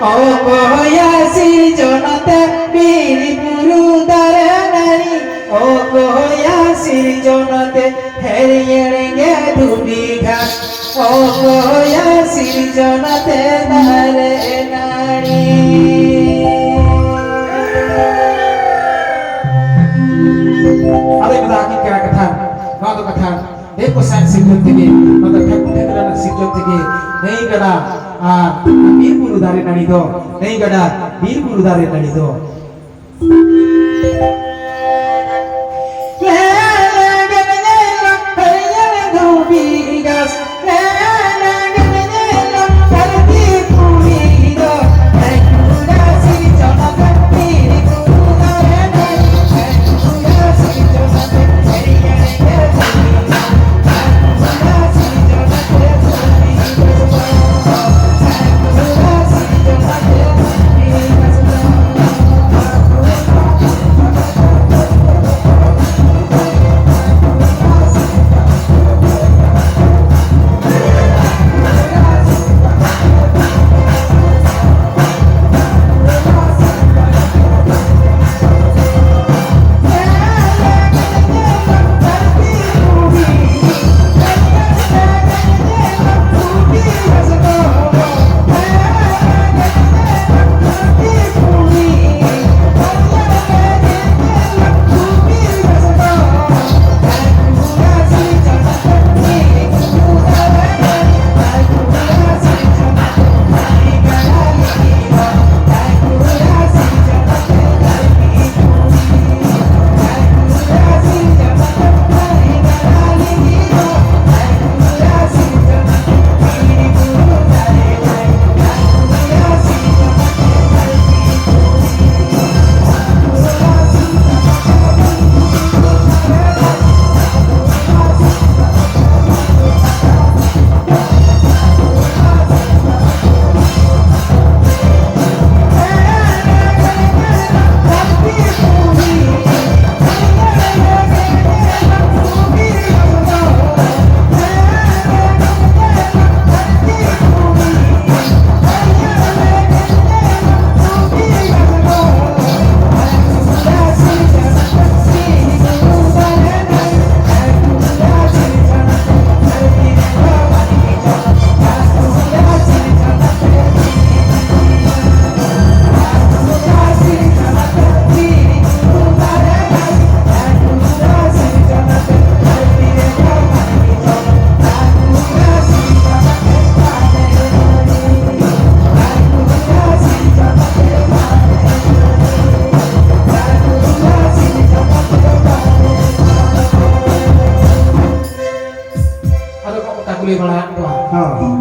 ᱚᱠᱚᱭᱟᱜ ᱥᱤᱨᱡᱚᱱ ᱛᱮ ᱵᱤᱨ ᱵᱩᱨᱩ ᱫᱟᱨᱮ ᱱᱟᱹᱲᱤ, ᱚᱠᱚᱭᱟᱜ ᱥᱤᱨᱡᱚᱱ ᱛᱮ ᱦᱟᱹᱨᱭᱟᱹᱲ ᱜᱮ ᱫᱷᱩᱵᱤ ᱜᱷᱟᱥ, ᱚᱠᱚᱭᱟᱜ ᱥᱤᱨᱡᱚᱱ ᱛᱮ ᱫᱟᱨᱮ ᱱᱟᱹᱲᱤ᱾ ᱟᱫᱚ ᱢᱮᱱᱫᱟ, ᱟᱹᱠᱤᱱ ᱠᱟᱱᱟ ᱠᱟᱛᱷᱟ, ᱱᱚᱣᱟ ᱫᱚ ᱠᱟᱛᱷᱟ ᱫᱮᱵ ᱜᱚᱸᱥᱟᱭ ᱥᱤᱨᱡᱚᱱ ᱛᱮᱜᱮ, ᱱᱚᱣᱟ ᱫᱚ ᱴᱷᱟᱹᱠᱩᱨ ᱴᱷᱟᱹᱠᱨᱟᱹᱱ ᱥᱤᱨᱡᱚᱱ ᱛᱮᱜᱮ ᱱᱟᱹᱭ ᱜᱟᱰᱟ ᱟᱨ ᱵᱤᱨ ᱵᱩᱨᱩ ᱫᱟᱨᱮ ᱱᱟᱹᱲᱤ ᱫᱚ, ᱱᱟᱹᱭ ᱜᱟᱰᱟ ᱵᱤᱨ ᱵᱩᱨᱩ ᱫᱟᱨᱮ ᱱᱟᱹᱲᱤ ᱫᱚ᱾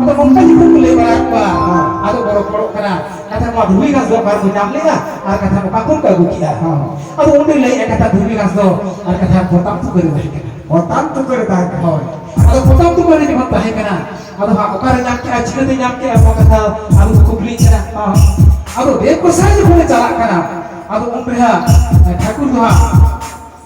ᱟᱫᱚ ᱱᱚᱝᱠᱟ ᱡᱚᱠᱷᱚᱱ ᱠᱚ ᱞᱟᱹᱭ ᱵᱟᱲᱟ ᱟᱠᱚᱣᱟ, ᱦᱮᱸ᱾ ᱟᱫᱚ ᱠᱚ ᱨᱚᱯᱚᱲᱚᱜ ᱠᱟᱱᱟ, ᱠᱟᱛᱷᱟ ᱱᱚᱣᱟ ᱫᱷᱩᱵᱤ ᱜᱷᱟᱥ ᱫᱚ ᱚᱠᱟ ᱨᱮᱠᱚ ᱧᱟᱢ ᱞᱮᱜᱼᱟ ᱟᱨ ᱠᱟᱛᱷᱟ ᱱᱚᱣᱟ ᱯᱟᱠᱚᱢ ᱠᱚ ᱟᱹᱜᱩ ᱠᱮᱜᱼᱟ᱾ ᱦᱮᱸ᱾ ᱟᱫᱚ ᱩᱱᱤ ᱞᱟᱹᱭᱮᱜᱼᱟ, ᱠᱟᱛᱷᱟ ᱫᱷᱩᱵᱤ ᱜᱷᱟᱥ ᱫᱚ ᱟᱨ ᱠᱟᱛᱷᱟ ᱯᱚᱛᱟᱢ ᱛᱩᱠᱟᱹ ᱨᱮ ᱛᱟᱦᱮᱸ ᱠᱟᱱᱟ᱾ ᱯᱚᱛᱟᱢ ᱛᱩᱠᱟᱹ ᱨᱮ ᱛᱟᱦᱮᱸ ᱠᱟᱱᱟ᱾ ᱦᱳᱭ᱾ ᱟᱫᱚ ᱯᱚᱛᱟᱢ ᱛᱩᱠᱟᱹ ᱨᱮ ᱡᱚᱠᱷᱚᱱ ᱛᱟᱦᱮᱸ ᱠᱟᱱᱟ, ᱟᱫᱚ ᱦᱟᱸᱜ ᱚᱠᱟᱨᱮ ᱧᱟᱢ ᱠᱮᱜᱼᱟ, ᱪᱤᱠᱟᱹᱛᱮ ᱧᱟᱢ ᱠᱮᱜᱼᱟ, ᱱᱚᱣᱟ ᱠᱟᱛᱷᱟ ᱟᱵᱚ ᱠᱚ ᱠᱩᱠᱞᱤ ᱠᱟᱱᱟ᱾ ᱦᱮᱸ᱾ ᱟᱫᱚ ᱫᱮᱵ ᱜᱚᱸᱥᱟᱭ ᱡᱚᱠᱷᱚᱱᱮ ᱪᱟᱞᱟᱜ ᱠᱟᱱᱟ, ᱟᱫᱚ ᱩᱱ ᱨᱮ ᱦᱟᱸᱜ ᱴᱷᱟᱹᱠᱩᱨ ᱫᱚ ᱦᱟᱸᱜ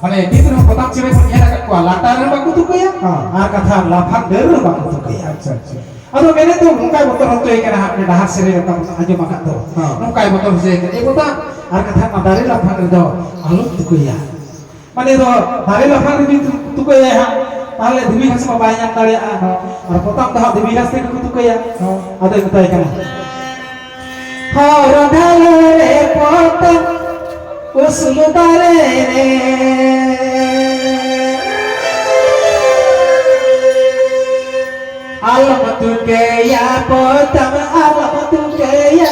ᱢᱟᱱᱮ, ᱱᱤᱛ ᱨᱮᱦᱚᱸ ᱯᱚᱛᱟᱢ ᱪᱮᱬᱮ ᱵᱚᱱ ᱧᱮᱞ ᱟᱠᱟᱫ ᱠᱚᱣᱟ, ᱞᱟᱛᱟᱨ ᱨᱮᱦᱚᱸ ᱵᱟᱠᱚ ᱛᱩᱠᱟᱹᱭᱟ, ᱦᱮᱸ᱾ ᱟᱨ ᱠᱟᱛᱷᱟ ᱞᱟᱯᱷᱟᱝ ᱰᱟᱹᱨ ᱨᱮᱦᱚᱸ ᱵᱟᱠᱚ ᱛᱩᱠᱟᱹᱭᱟ᱾ ᱟᱪᱪᱷᱟ, ᱟᱪᱪᱷᱟ᱾ ᱟᱫᱚ ᱢᱮᱱᱮᱫ ᱫᱚ ᱱᱚᱝᱠᱟᱭ ᱵᱚᱛᱚᱨ ᱦᱚᱪᱚᱭᱮ ᱠᱟᱱᱟ, ᱦᱟᱸᱜ ᱰᱟᱦᱟᱨ ᱥᱮᱨᱮᱧ ᱨᱮ ᱛᱟᱵᱚᱱ ᱟᱸᱡᱚᱢ ᱟᱠᱟᱫ ᱫᱚ, ᱦᱮᱸ᱾ ᱱᱚᱝᱠᱟᱭ ᱵᱚᱛᱚᱨ ᱦᱚᱪᱚᱭᱮ ᱠᱟᱱᱟ, "ᱮ ᱵᱚᱛᱟᱢ, ᱟᱨ ᱠᱟᱛᱷᱟ ᱚᱱᱟ ᱫᱟᱨᱮ ᱞᱟᱯᱷᱟᱝ ᱨᱮᱫᱚ ᱟᱞᱚᱢ ᱛᱩᱠᱟᱹᱭᱟ᱾ ᱢᱟᱱᱮ ᱫᱚ ᱫᱟᱨᱮ ᱞᱟᱯᱷᱟᱝ ᱨᱮ ᱡᱩᱫᱤ ᱛᱩᱠᱟᱹᱭᱟᱭ ᱦᱟᱸᱜ, ᱛᱟᱦᱚᱞᱮ ᱫᱷᱤᱨᱤ ᱜᱷᱟᱥ ᱢᱟ ᱵᱟᱭ ᱧᱟᱢ ᱫᱟᱲᱮᱭᱟᱜᱼᱟ, ᱦᱮᱸ᱾ ᱟᱨ ᱯᱚᱛᱟᱢ ᱫᱚ ᱦᱟᱸᱜ ᱫᱷᱤᱨᱤ ᱜᱷᱟᱥ ᱛᱮᱜᱮ ᱠᱚ ᱛᱩᱠᱟᱹᱭᱟ᱾" ᱦᱮᱸ᱾ ᱟᱫᱚᱭ ᱢᱮᱛᱟᱭ ᱠᱟᱱᱟ, ᱦᱚᱨ ᱫᱷᱟᱨᱮ ᱨᱮ ᱯᱚᱛᱟᱢ ᱩᱥᱩᱞ ᱫᱟᱨᱮ ᱨᱮ᱾ ᱟᱞᱚᱢ ᱛᱩᱠᱟᱹᱭᱟ ᱯᱚᱛᱟᱢ, ᱟᱞᱚᱢ ᱛᱩᱠᱟᱹᱭᱟ,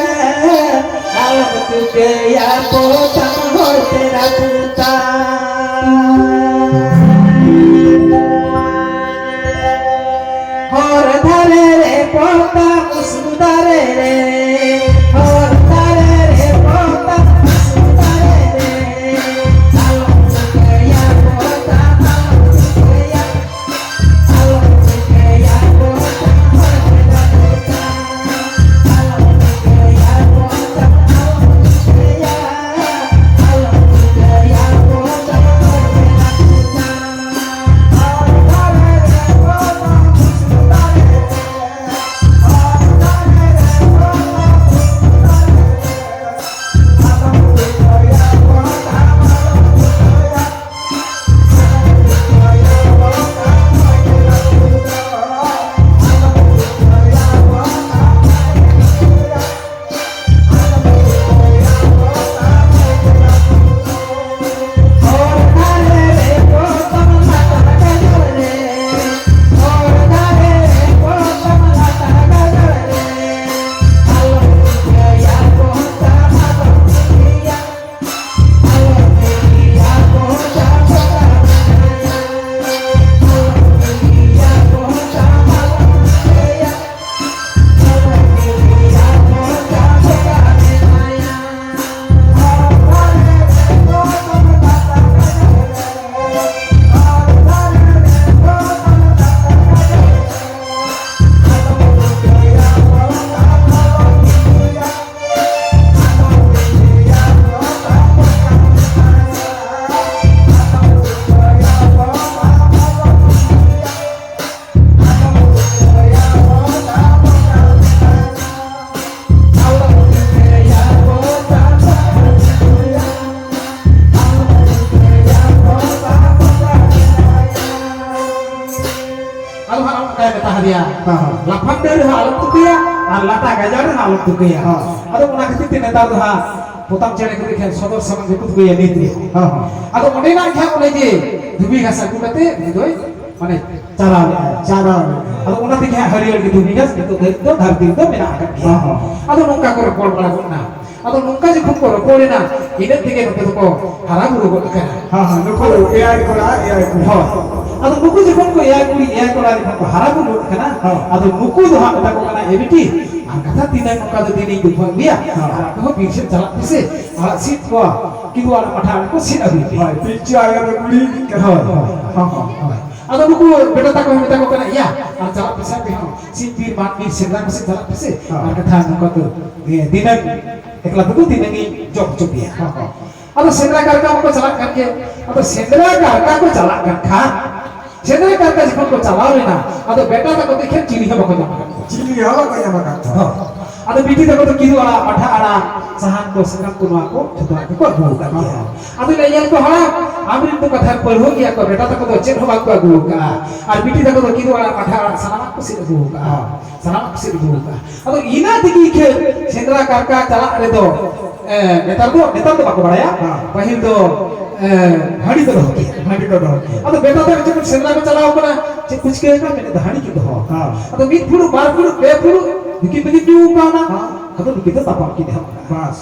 ᱟᱞᱚᱢ ᱛᱩᱠᱟᱹᱭᱟ ᱯᱚᱛᱟᱢ, ᱦᱚᱲ ᱯᱮᱲᱟ ᱯᱚᱛᱟᱢ᱾ ᱦᱚᱨ ᱫᱷᱟᱨᱮ ᱨᱮ ᱯᱚᱛᱟᱢ ᱩᱥᱩᱞ ᱫᱟᱨᱮ ᱨᱮ, ᱦᱚᱨ ᱫᱷᱟᱨᱮ ᱨᱮ ᱯᱚᱛᱟᱢ ᱩᱥᱩᱞ ᱫᱟᱨᱮ ᱨᱮ, ᱟᱞᱚᱢ ᱛᱩᱠᱟᱹᱭᱟ ᱯᱚᱛᱟᱢ, ᱟᱞᱚᱢ ᱛᱩᱠᱟᱹᱭᱟ, ᱟᱞᱚᱢ ᱛᱩᱠᱟᱹᱭᱟ ᱯᱚᱛᱟᱢ, ᱦᱚᱲ ᱯᱮᱲᱟ ᱯᱚᱛᱟᱢ, ᱟᱞᱚᱢ ᱛᱩᱠᱟᱹᱭᱟ ᱯᱚᱛᱟᱢ, ᱟᱞᱚᱢ ᱛᱩᱠᱟᱹᱭᱟ᱾ ᱦᱮᱸ, ᱦᱮᱸ᱾ ᱞᱟᱯᱷᱟᱝ ᱰᱟᱹᱦᱤ ᱨᱮᱦᱚᱸ ᱟᱞᱚᱢ ᱛᱩᱠᱟᱹᱭᱟ ᱟᱨ ᱞᱟᱴᱟ ᱜᱟᱡᱟᱲ ᱨᱮᱦᱚᱸ ᱟᱞᱚᱢ ᱛᱩᱠᱟᱹᱭᱟ᱾ ᱦᱮᱸ᱾ ᱟᱫᱚ ᱚᱱᱟ ᱠᱷᱟᱹᱛᱤᱨ ᱛᱮ ᱱᱮᱛᱟᱨ ᱫᱚ ᱦᱟᱸᱜ ᱯᱚᱛᱟᱢ ᱪᱮᱬᱮ ᱠᱚᱫᱚ ᱮᱠᱷᱮᱱ ᱥᱚᱫᱚᱨ ᱥᱟᱢᱟᱝ ᱜᱮᱠᱚ ᱛᱩᱠᱟᱹᱭᱟ ᱱᱤᱛ ᱨᱮᱦᱚᱸ᱾ ᱦᱮᱸ, ᱦᱮᱸ᱾ ᱟᱫᱚ ᱚᱸᱰᱮᱱᱟᱜ ᱜᱮ ᱦᱟᱸᱜ ᱚᱱᱮ ᱡᱮ ᱫᱷᱩᱵᱤ ᱜᱷᱟᱥ ᱟᱹᱜᱩ ᱠᱟᱛᱮ ᱩᱱᱤ ᱫᱚᱭ ᱢᱟᱱᱮ ᱪᱟᱨᱟᱣ ᱞᱮᱫᱼᱟ᱾ ᱪᱟᱨᱟᱣ ᱞᱮᱫᱼᱟ᱾ ᱟᱫᱚ ᱚᱱᱟ ᱛᱮᱜᱮ ᱦᱟᱸᱜ ᱦᱟᱹᱨᱭᱟᱹᱲ ᱜᱮ ᱫᱷᱩᱵᱤ ᱜᱷᱟᱥ ᱱᱤᱛᱚᱜ ᱫᱷᱟᱹᱨᱤᱡ ᱫᱚ ᱫᱷᱟᱹᱨᱛᱤ ᱨᱮᱫᱚ ᱢᱮᱱᱟᱜ ᱟᱠᱟᱫ ᱜᱮᱭᱟ᱾ ᱦᱮᱸ, ᱦᱮᱸ᱾ ᱟᱫᱚ ᱱᱚᱝᱠᱟ ᱠᱚ ᱨᱚᱯᱚᱲ ᱵᱟᱲᱟ ᱜᱚᱫ ᱮᱱᱟ᱾ ᱟᱫᱚ ᱱᱚᱝᱠᱟ ᱡᱚᱠᱷᱚᱱ ᱠᱚ ᱨᱚᱯᱚᱲ ᱮᱱᱟ, ᱤᱱᱟᱹᱜ ᱛᱮᱜᱮ ᱱᱩᱠᱩ ᱫᱚᱠᱚ ᱦᱟᱨᱟ ᱵᱩᱨᱩ ᱜᱚᱫ ᱟᱠᱟᱱᱟ᱾ ᱦᱮᱸ, ᱦᱮᱸ, ᱱᱩᱠᱩ ᱮᱭᱟᱭ ᱠᱚᱲᱟ, ᱮᱭᱟᱭ ᱠᱩᱲᱤ᱾ ᱦᱳᱭ᱾ ᱟᱫᱚ ᱱᱩᱠᱩ ᱡᱚᱠᱷᱚᱱ ᱠᱚ ᱮᱭᱟᱭ ᱠᱩᱲᱤ, ᱮᱭᱟᱭ ᱠᱚᱲᱟ ᱡᱚᱠᱷᱚᱱ ᱠᱚ ᱦᱟᱨᱟ ᱵᱩᱨᱩ ᱜᱚᱫ ᱟᱠᱟᱱᱟ, ᱦᱮᱸ᱾ ᱟᱫᱚ ᱱᱩᱠᱩ ᱫᱚ ᱦᱟᱸᱜ ᱢᱮᱛᱟ ᱠᱚ ᱠᱟᱱᱟ, "ᱮ ᱵᱤᱴᱤ, ᱟᱨ ᱠᱟᱛᱷᱟ ᱛᱤᱱᱟᱹᱜ ᱱᱚᱝᱠᱟ ᱫᱚ ᱫᱤᱱᱤᱧ ᱫᱩᱠᱷᱟᱹ ᱟᱹᱜᱩᱭᱟ, ᱦᱮᱸ᱾ ᱟᱨ ᱟᱯᱮ ᱦᱚᱸ ᱵᱤᱨ ᱥᱮᱫ ᱪᱟᱞᱟᱜ ᱯᱮᱥᱮ, ᱟᱲᱟᱜ ᱥᱤᱫ ᱠᱚᱣᱟ, ᱠᱤᱫᱩ ᱟᱲᱟᱜ ᱢᱟᱴᱷᱟ ᱟᱲᱟᱜ ᱠᱚ ᱥᱤᱫ ᱟᱹᱜᱩᱭ ᱯᱮ᱾" ᱦᱳᱭ, ᱯᱤᱞᱪᱩ ᱟᱭᱳ ᱫᱚ ᱠᱩᱲᱤ ᱠᱟᱱᱟ᱾ ᱦᱳᱭ, ᱦᱳᱭ, ᱦᱳᱭ, ᱦᱳᱭ᱾ ᱟᱫᱚ ᱱᱩᱠᱩ ᱵᱮᱴᱟ ᱛᱟᱠᱚ ᱦᱚᱸ ᱢᱮᱛᱟ ᱠᱚ ᱠᱟᱱᱟ, "ᱭᱟ, ᱟᱨ ᱪᱟᱞᱟᱜ ᱯᱮᱥᱮ ᱟᱯᱮ ᱦᱚᱸ, ᱥᱤᱫ ᱵᱤᱨ ᱢᱟᱴ ᱵᱤᱨ ᱥᱮᱸᱫᱽᱨᱟ ᱠᱚ ᱥᱮᱫ ᱪᱟᱞᱟᱜ ᱯᱮᱥᱮ, ᱦᱮᱸ᱾ ᱟᱨ ᱠᱟᱛᱷᱟ ᱱᱚᱝᱠᱟ ᱫᱚ, ᱮ, ᱫᱤᱱᱟᱹᱢ ᱮᱠᱞᱟ ᱛᱮᱫᱚ ᱫᱤᱱᱟᱹᱢ ᱤᱧ ᱡᱚᱢ ᱦᱚᱪᱚ ᱯᱮᱭᱟ᱾" ᱦᱮᱸ, ᱦᱮᱸ᱾ ᱟᱫᱚ ᱥᱮᱸᱫᱽᱨᱟ ᱠᱟᱨᱠᱟ ᱢᱟᱠᱚ ᱪᱟᱞᱟᱜ ᱠᱟᱱ ᱜᱮ᱾ ᱟᱫᱚ ᱥᱮᱸᱫᱽᱨᱟ ᱠᱟᱨᱠᱟ ᱠᱚ ᱪᱟᱞᱟᱜ ᱠᱟᱱ ᱠᱷᱟᱱ, ᱥᱮᱸᱫᱽᱨᱟ ᱠᱟᱨᱠᱟ ᱡᱚᱠᱷᱚᱱ ᱠᱚ ᱪᱟᱞᱟᱣ ᱞᱮᱱᱟ, ᱟᱫᱚ ᱵᱮᱴᱟ ᱛᱟᱠᱚ ᱫᱚ ᱮᱠᱷᱮᱱ ᱪᱤᱞᱤ ᱦᱚᱸ ᱵᱟᱠᱚ ᱧᱟᱢ ᱟᱠᱟᱫ ᱠᱚᱣᱟ᱾ ᱪᱤᱞᱤ ᱦᱚᱸ ᱵᱟᱠᱚ ᱧᱟᱢ ᱟᱠᱟᱫ ᱠᱚᱣᱟ᱾ ᱦᱚᱸ᱾ ᱟᱫᱚ ᱵᱤᱴᱤ ᱛᱟᱠᱚ ᱫᱚ ᱠᱤᱫᱩ ᱟᱲᱟᱜ, ᱢᱟᱴᱷᱟ ᱟᱲᱟᱜ, ᱥᱟᱦᱟᱱ ᱠᱚ, ᱥᱟᱠᱟᱢ ᱠᱚ, ᱱᱚᱣᱟ ᱠᱚ ᱡᱷᱚᱛᱚᱣᱟᱜ ᱜᱮᱠᱚ ᱟᱹᱜᱩ ᱟᱠᱟᱫ ᱜᱮᱭᱟ᱾ ᱦᱚᱸ᱾ ᱟᱫᱚ ᱞᱟᱹᱭ, "ᱧᱮᱞ ᱠᱚ ᱦᱟᱲᱟᱢ, ᱟᱢᱨᱮᱱ ᱫᱚ ᱠᱟᱛᱷᱟ ᱯᱟᱹᱲᱦᱟᱹ ᱜᱮᱭᱟ ᱠᱚ, ᱵᱮᱴᱟ ᱛᱟᱠᱚ ᱫᱚ ᱪᱮᱫ ᱦᱚᱸ ᱵᱟᱝ ᱠᱚ ᱟᱹᱜᱩ ᱟᱠᱟᱫᱼᱟ, ᱟᱨ ᱵᱤᱴᱤ ᱛᱟᱠᱚ ᱫᱚ ᱠᱤᱫᱩ ᱟᱲᱟᱜ, ᱢᱟᱴᱷᱟ ᱟᱲᱟᱜ, ᱥᱟᱱᱟᱢᱟᱜ ᱠᱚ ᱥᱤᱫ ᱟᱹᱜᱩ ᱟᱠᱟᱫᱼᱟ, ᱦᱚᱸ᱾ ᱥᱟᱱᱟᱢᱟᱜ ᱠᱚ ᱥᱤᱫ ᱟᱹᱜᱩ ᱟᱠᱟᱫᱼᱟ᱾" ᱟᱫᱚ ᱤᱱᱟᱹ ᱛᱮᱜᱮ ᱠᱷᱮᱞ ᱥᱮᱸᱫᱽᱨᱟ ᱠᱟᱨᱠᱟ ᱪᱟᱞᱟᱜ ᱨᱮᱫᱚ ᱮ, ᱱᱮᱛᱟᱨ ᱫᱚ, ᱱᱮᱛᱟᱨ ᱫᱚ ᱵᱟᱠᱚ ᱵᱟᱲᱟᱭᱟ᱾ ᱦᱮᱸ᱾ ᱯᱟᱹᱦᱤᱞ ᱫᱚ, ᱮ, ᱦᱟᱺᱰᱤ ᱠᱚ ᱫᱚᱦᱚ ᱠᱮᱭᱟ᱾ ᱦᱟᱺᱰᱤ ᱠᱚ ᱫᱚᱦᱚ ᱠᱮᱭᱟ᱾ ᱟᱫᱚ ᱵᱮᱴᱟ ᱛᱟᱠᱚ ᱡᱚᱠᱷᱚᱱ ᱥᱮᱸᱫᱽᱨᱟ ᱠᱚ ᱪᱟᱞᱟᱣ ᱠᱟᱱᱟ, ᱪᱮᱫ ᱠᱚ ᱪᱤᱠᱟᱹ ᱠᱟᱱᱟ? ᱢᱮᱱᱮᱫ ᱫᱚ ᱦᱟᱺᱰᱤ ᱠᱚ ᱫᱚᱦᱚ᱾ ᱦᱮᱸ᱾ ᱟᱫᱚ ᱢᱤᱫ ᱯᱷᱩᱲᱩᱜ, ᱵᱟᱨ ᱯᱷᱩᱲᱩᱜ, ᱯᱮ ᱯᱷᱩᱲᱩᱜ ᱱᱩᱠᱤᱱ ᱫᱚᱠᱤᱱ ᱧᱩ ᱠᱟᱣᱱᱟ᱾ ᱦᱮᱸ᱾ ᱟᱫᱚ ᱱᱩᱠᱤᱱ ᱫᱚ ᱛᱟᱯᱟᱢ ᱠᱤᱱ ᱮᱦᱚᱵ ᱠᱟᱱᱟ᱾ ᱵᱟᱥ᱾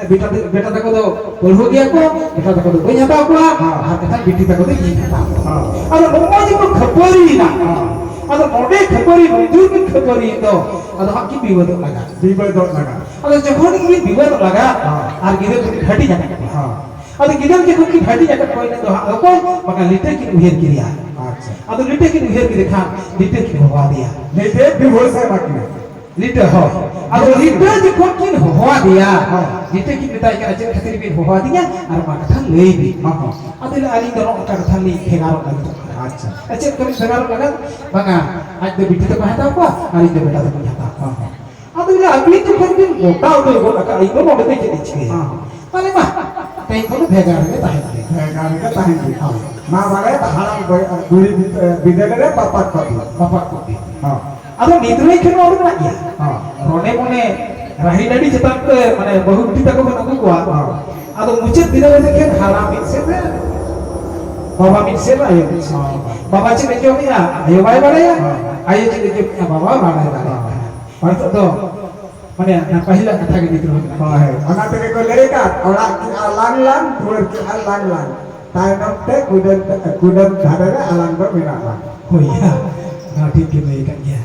ᱵᱮᱴᱟ, ᱵᱮᱴᱟ ᱛᱟᱠᱚ ᱫᱚ ᱯᱟᱹᱲᱦᱟᱹ ᱜᱮᱭᱟ ᱠᱚ, ᱵᱮᱴᱟ ᱛᱟᱠᱚ ᱫᱚ ᱵᱟᱹᱧ ᱦᱟᱛᱟᱣ ᱠᱚᱣᱟ, ᱦᱮᱸ᱾ ᱟᱨ ᱠᱟᱛᱷᱟ ᱵᱤᱴᱤ ᱛᱟᱠᱚ ᱫᱚ ᱤᱧ ᱦᱟᱛᱟᱣ ᱠᱚᱣᱟ᱾ ᱦᱮᱸ᱾ ᱟᱫᱚ ᱱᱚᱜᱼᱚᱭ ᱡᱮ ᱠᱚ ᱠᱷᱟᱹᱯᱟᱹᱨᱤᱭᱮᱱᱟ, ᱦᱮᱸ᱾ ᱟᱫᱚ ᱱᱚᱰᱮ ᱠᱷᱟᱹᱯᱟᱹᱨᱤ, ᱱᱚᱰᱮ ᱠᱤᱱ ᱠᱷᱟᱹᱯᱟᱹᱨᱤᱭᱮᱱ ᱫᱚ, ᱟᱫᱚ ᱦᱟᱸᱜ ᱠᱤᱱ ᱵᱤᱵᱟᱹᱫᱚᱜ ᱞᱟᱜᱟ᱾ ᱵᱤᱵᱟᱹᱫᱚᱜ ᱞᱟᱜᱟ᱾ ᱟᱫᱚ ᱡᱚᱠᱷᱚᱱ ᱜᱮ ᱵᱤᱵᱟᱹᱫ ᱞᱟᱜᱟ, ᱦᱮᱸ᱾ ᱟᱨ ᱜᱤᱫᱟᱹᱨ ᱫᱚᱠᱤᱱ ᱦᱟᱹᱴᱤᱧ ᱟᱠᱟᱫ ᱠᱚᱣᱟ᱾ ᱦᱮᱸ᱾ ᱟᱫᱚ ᱜᱤᱫᱟᱹᱨ ᱡᱚᱠᱷᱚᱱ ᱠᱤᱱ ᱦᱟᱹᱴᱤᱧ ᱟᱠᱟᱫ ᱠᱚᱣᱟ, ᱤᱱᱟᱹ ᱫᱚ ᱦᱟᱸᱜ ᱚᱠᱚᱭ ᱵᱟᱠᱷᱟᱱ ᱞᱤᱴᱟᱹ ᱠᱤᱱ ᱩᱭᱦᱟᱹᱨ ᱠᱮᱫᱮᱭᱟ᱾ ᱟᱪᱪᱷᱟ᱾ ᱟᱫᱚ ᱞᱤᱴᱟᱹ ᱠᱤᱱ ᱩᱭᱦᱟᱹᱨ ᱠᱮᱫᱮ ᱠᱷᱟᱱ ᱞᱤᱴᱟᱹ ᱠᱤᱱ ᱦᱚᱦᱚ ᱟᱫᱮᱭᱟ᱾ ᱞᱤᱴᱟᱹ ᱵᱤᱵᱷᱚᱭ ᱥᱟᱭ ᱵᱟᱠᱤ᱾ ᱞᱤᱴᱟᱹ, ᱦᱳᱭ᱾ ᱟᱫᱚ ᱞᱤᱴᱟᱹ ᱡᱚᱠᱷᱚᱱ ᱠᱤᱱ ᱦᱚᱦᱚ ᱟᱫᱮᱭᱟ, ᱦᱮᱸ᱾ ᱞᱤᱴᱟᱹ ᱠᱤᱱ ᱢᱮᱛᱟᱭ ᱠᱟᱱᱟ, "ᱪᱮᱫ ᱠᱷᱟᱹᱛᱤᱨ ᱵᱤᱱ ᱦᱚᱦᱚ ᱟᱫᱤᱧᱟ? ᱟᱨ ᱢᱟ ᱠᱟᱛᱷᱟ ᱞᱟᱹᱭ ᱵᱤᱱ᱾" ᱦᱮᱸ, ᱦᱮᱸ᱾ ᱟᱫᱚ ᱞᱟᱹᱭ, "ᱟᱹᱞᱤᱧ ᱫᱚ ᱱᱚᱜᱼᱚ ᱱᱚᱝᱠᱟ ᱠᱟᱛᱷᱟ ᱞᱤᱧ ᱵᱷᱮᱜᱟᱨᱚᱜ ᱞᱟᱹᱜᱤᱫᱚᱜ ᱠᱟᱱᱟ᱾" ᱟᱪᱪᱷᱟ᱾ ᱟᱨ ᱪᱮᱫ ᱠᱟᱹᱢᱤ ᱵᱷᱮᱜᱟᱨᱚᱜ ᱞᱟᱜᱟᱫ? ᱵᱟᱝᱟ, ᱟᱡ ᱫᱚ ᱵᱤᱴᱤ ᱛᱟᱠᱚ ᱦᱟᱛᱟᱣ ᱠᱚᱣᱟ ᱟᱨ ᱤᱧ ᱫᱚ ᱵᱮᱴᱟ ᱛᱟᱠᱚᱧ ᱦᱟᱛᱟᱣ ᱠᱚᱣᱟ᱾ ᱦᱮᱸ, ᱦᱮᱸ᱾ ᱟᱫᱚ ᱞᱟᱹᱭᱟ, "ᱟᱹᱵᱤᱱ ᱡᱚᱠᱷᱚᱱ ᱵᱤᱱ ᱜᱚᱴᱟ ᱩᱛᱟᱹᱨ ᱜᱚᱫ ᱟᱠᱟᱫ, ᱤᱧ ᱫᱚ ᱱᱚᱰᱮ ᱫᱚ ᱪᱮᱫ ᱤᱧ ᱪᱤᱠᱟᱹᱭᱟ?" ᱦᱮᱸ᱾ ᱛᱟᱦᱞᱮ ᱢᱟ, ᱛᱮᱦᱮᱧ ᱠᱷᱚᱱ ᱫᱚ ᱵᱷᱮᱜᱟᱨ ᱨᱮᱜᱮ ᱛᱟᱦᱮᱸ ᱦᱩᱭᱩᱜᱼᱟ᱾ ᱵᱷᱮᱜᱟᱨ ᱨᱮᱜᱮ ᱛᱟᱦᱮᱸ ᱦᱩᱭᱩᱜᱼᱟ᱾ ᱦᱳᱭ᱾ ᱢᱟ ᱵᱟᱲᱮ ᱦᱟᱲᱟᱢ ᱵᱟᱹᱭ-, ᱵᱩᱲᱦᱤ ᱵᱤᱫ-, ᱵᱤᱫᱟᱹᱞ ᱨᱮ ᱵᱟᱯᱟᱜ ᱠᱚᱜ ᱵᱤᱱ᱾ ᱵᱟᱯᱟᱜ ᱠᱚᱜ ᱵᱤᱱ᱾ ᱦᱮᱸ᱾ ᱟᱫᱚ ᱱᱤᱛ ᱨᱮ ᱠᱷᱮᱞ ᱱᱚᱣᱟ ᱫᱚ ᱢᱮᱱᱟᱜ ᱜᱮᱭᱟ᱾ ᱦᱚᱸ᱾ ᱨᱚᱰᱮ ᱢᱚᱱᱮ ᱨᱟᱦᱤ ᱰᱟᱹᱰᱤ ᱪᱮᱛᱟᱱ ᱛᱮ, ᱢᱟᱱᱮ, ᱵᱟᱹᱦᱩ ᱵᱤᱴᱤ ᱛᱟᱠᱚ ᱵᱚᱱ ᱟᱹᱜᱩ ᱠᱚᱣᱟ᱾ ᱦᱚᱸ᱾ ᱟᱫᱚ ᱢᱩᱪᱟᱹᱫ ᱵᱤᱫᱟᱹᱞ ᱨᱮ ᱠᱷᱮᱞ ᱦᱟᱲᱟᱢ ᱢᱤᱫ ᱥᱮᱫ ᱨᱮ, ᱵᱟᱵᱟ ᱢᱤᱫ ᱥᱮᱫ ᱨᱮ, ᱟᱭᱳ ᱢᱤᱫ ᱥᱮᱫ᱾ ᱦᱚᱸ᱾ ᱵᱟᱵᱟ ᱪᱮᱫ ᱮ ᱡᱚᱢᱮᱜᱼᱟ, ᱟᱭᱳ ᱵᱟᱭ ᱵᱟᱲᱟᱭᱟ᱾ ᱦᱚᱸ᱾ ᱟᱭᱳ ᱪᱮᱫ ᱮ ᱡᱚᱢᱮᱜᱼᱟ, ᱵᱟᱵᱟ ᱵᱟᱲᱟᱭ ᱫᱟᱲᱮᱭᱟᱜ ᱠᱟᱱᱟ᱾ ᱦᱚᱸ᱾ ᱱᱤᱛᱚᱜ ᱫᱚ, ᱢᱟᱱᱮ, ᱚᱱᱟ ᱯᱟᱹᱦᱤᱞᱟᱜ ᱠᱟᱛᱷᱟ ᱜᱮ ᱱᱤᱛ ᱨᱮᱦᱚᱸ ᱢᱮᱱᱟᱜᱼᱟ᱾ ᱦᱳᱭ, ᱚᱱᱟ ᱛᱮᱜᱮ ᱠᱚ ᱞᱟᱹᱭ ᱟᱠᱟᱫ, "ᱚᱲᱟᱜ ᱠᱮᱜᱼᱟ ᱞᱟᱝ ᱞᱟᱝ, ᱫᱩᱣᱟᱹᱨ ᱠᱮᱜᱼᱟ ᱞᱟᱝ ᱞᱟᱝ, ᱛᱟᱭᱱᱚᱢ ᱛᱮ ᱠᱩᱰᱟᱹᱢ, ᱠᱩᱰᱟᱹᱢ ᱫᱷᱟᱨᱮ ᱨᱮ ᱟᱞᱟᱝ ᱫᱚ ᱢᱮᱱᱟᱜ ᱞᱟᱝ᱾" ᱦᱳᱭ, ᱱᱚᱣᱟ ᱴᱷᱤᱠ ᱜᱮ ᱞᱟᱹᱭ ᱟᱠᱟᱫ ᱜᱮᱭᱟ᱾